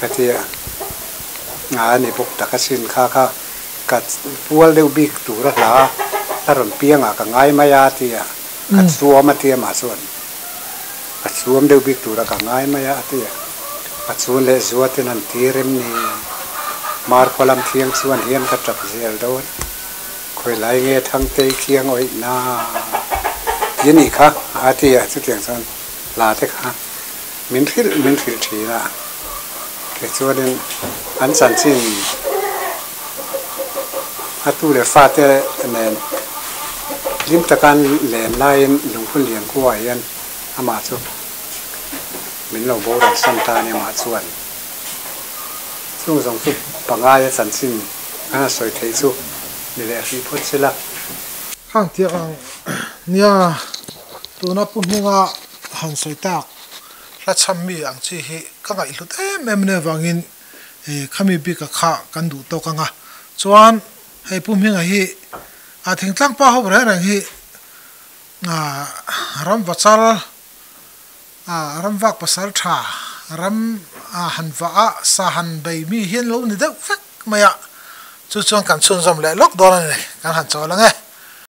ka ti a, a ni bawk tak asin kha kha ka pual deuh bik tur a hla a rawn piang ah ka ngai mai a ti a, ka chuam a ti a mah chuan ka chuam deuh bik tura ka ngai mai a a ti a. A chun leh zuatin an ti rem ni. Markhua lam thiang chuan hian ka tap zel dawn. Khawi lai nge Thangtei khiang awih na ti a nih kha a ti a, chutiang chuan hla te kha min hrilh min hrilh thin a. Tichuanin an chanchin a tu leh fate nen hlim taka an len laiin lungphun lian khuaah hian amah chu Min lo boral san ta a ni mah chuan chung zawng chu pangaia chanchin kan han sawi theih chu ni leh hrih phawt se la. Khang tiang ang nia tuna pu hminga han sawi tak hla chham mi ang chi hi ka ngaihhlut em em ania avangin khami bika kha kan duh tawk ang a chuan hei pu hminga hi a thingtlang pa ho reng reng hi ram vachal A ramvak pasal tha ram a han vah a, sa han bei mi hian lo ni deuh vek mai a, chu chuan kan chhunzawm leh lawk dawn a ni, kan han chawl ang e.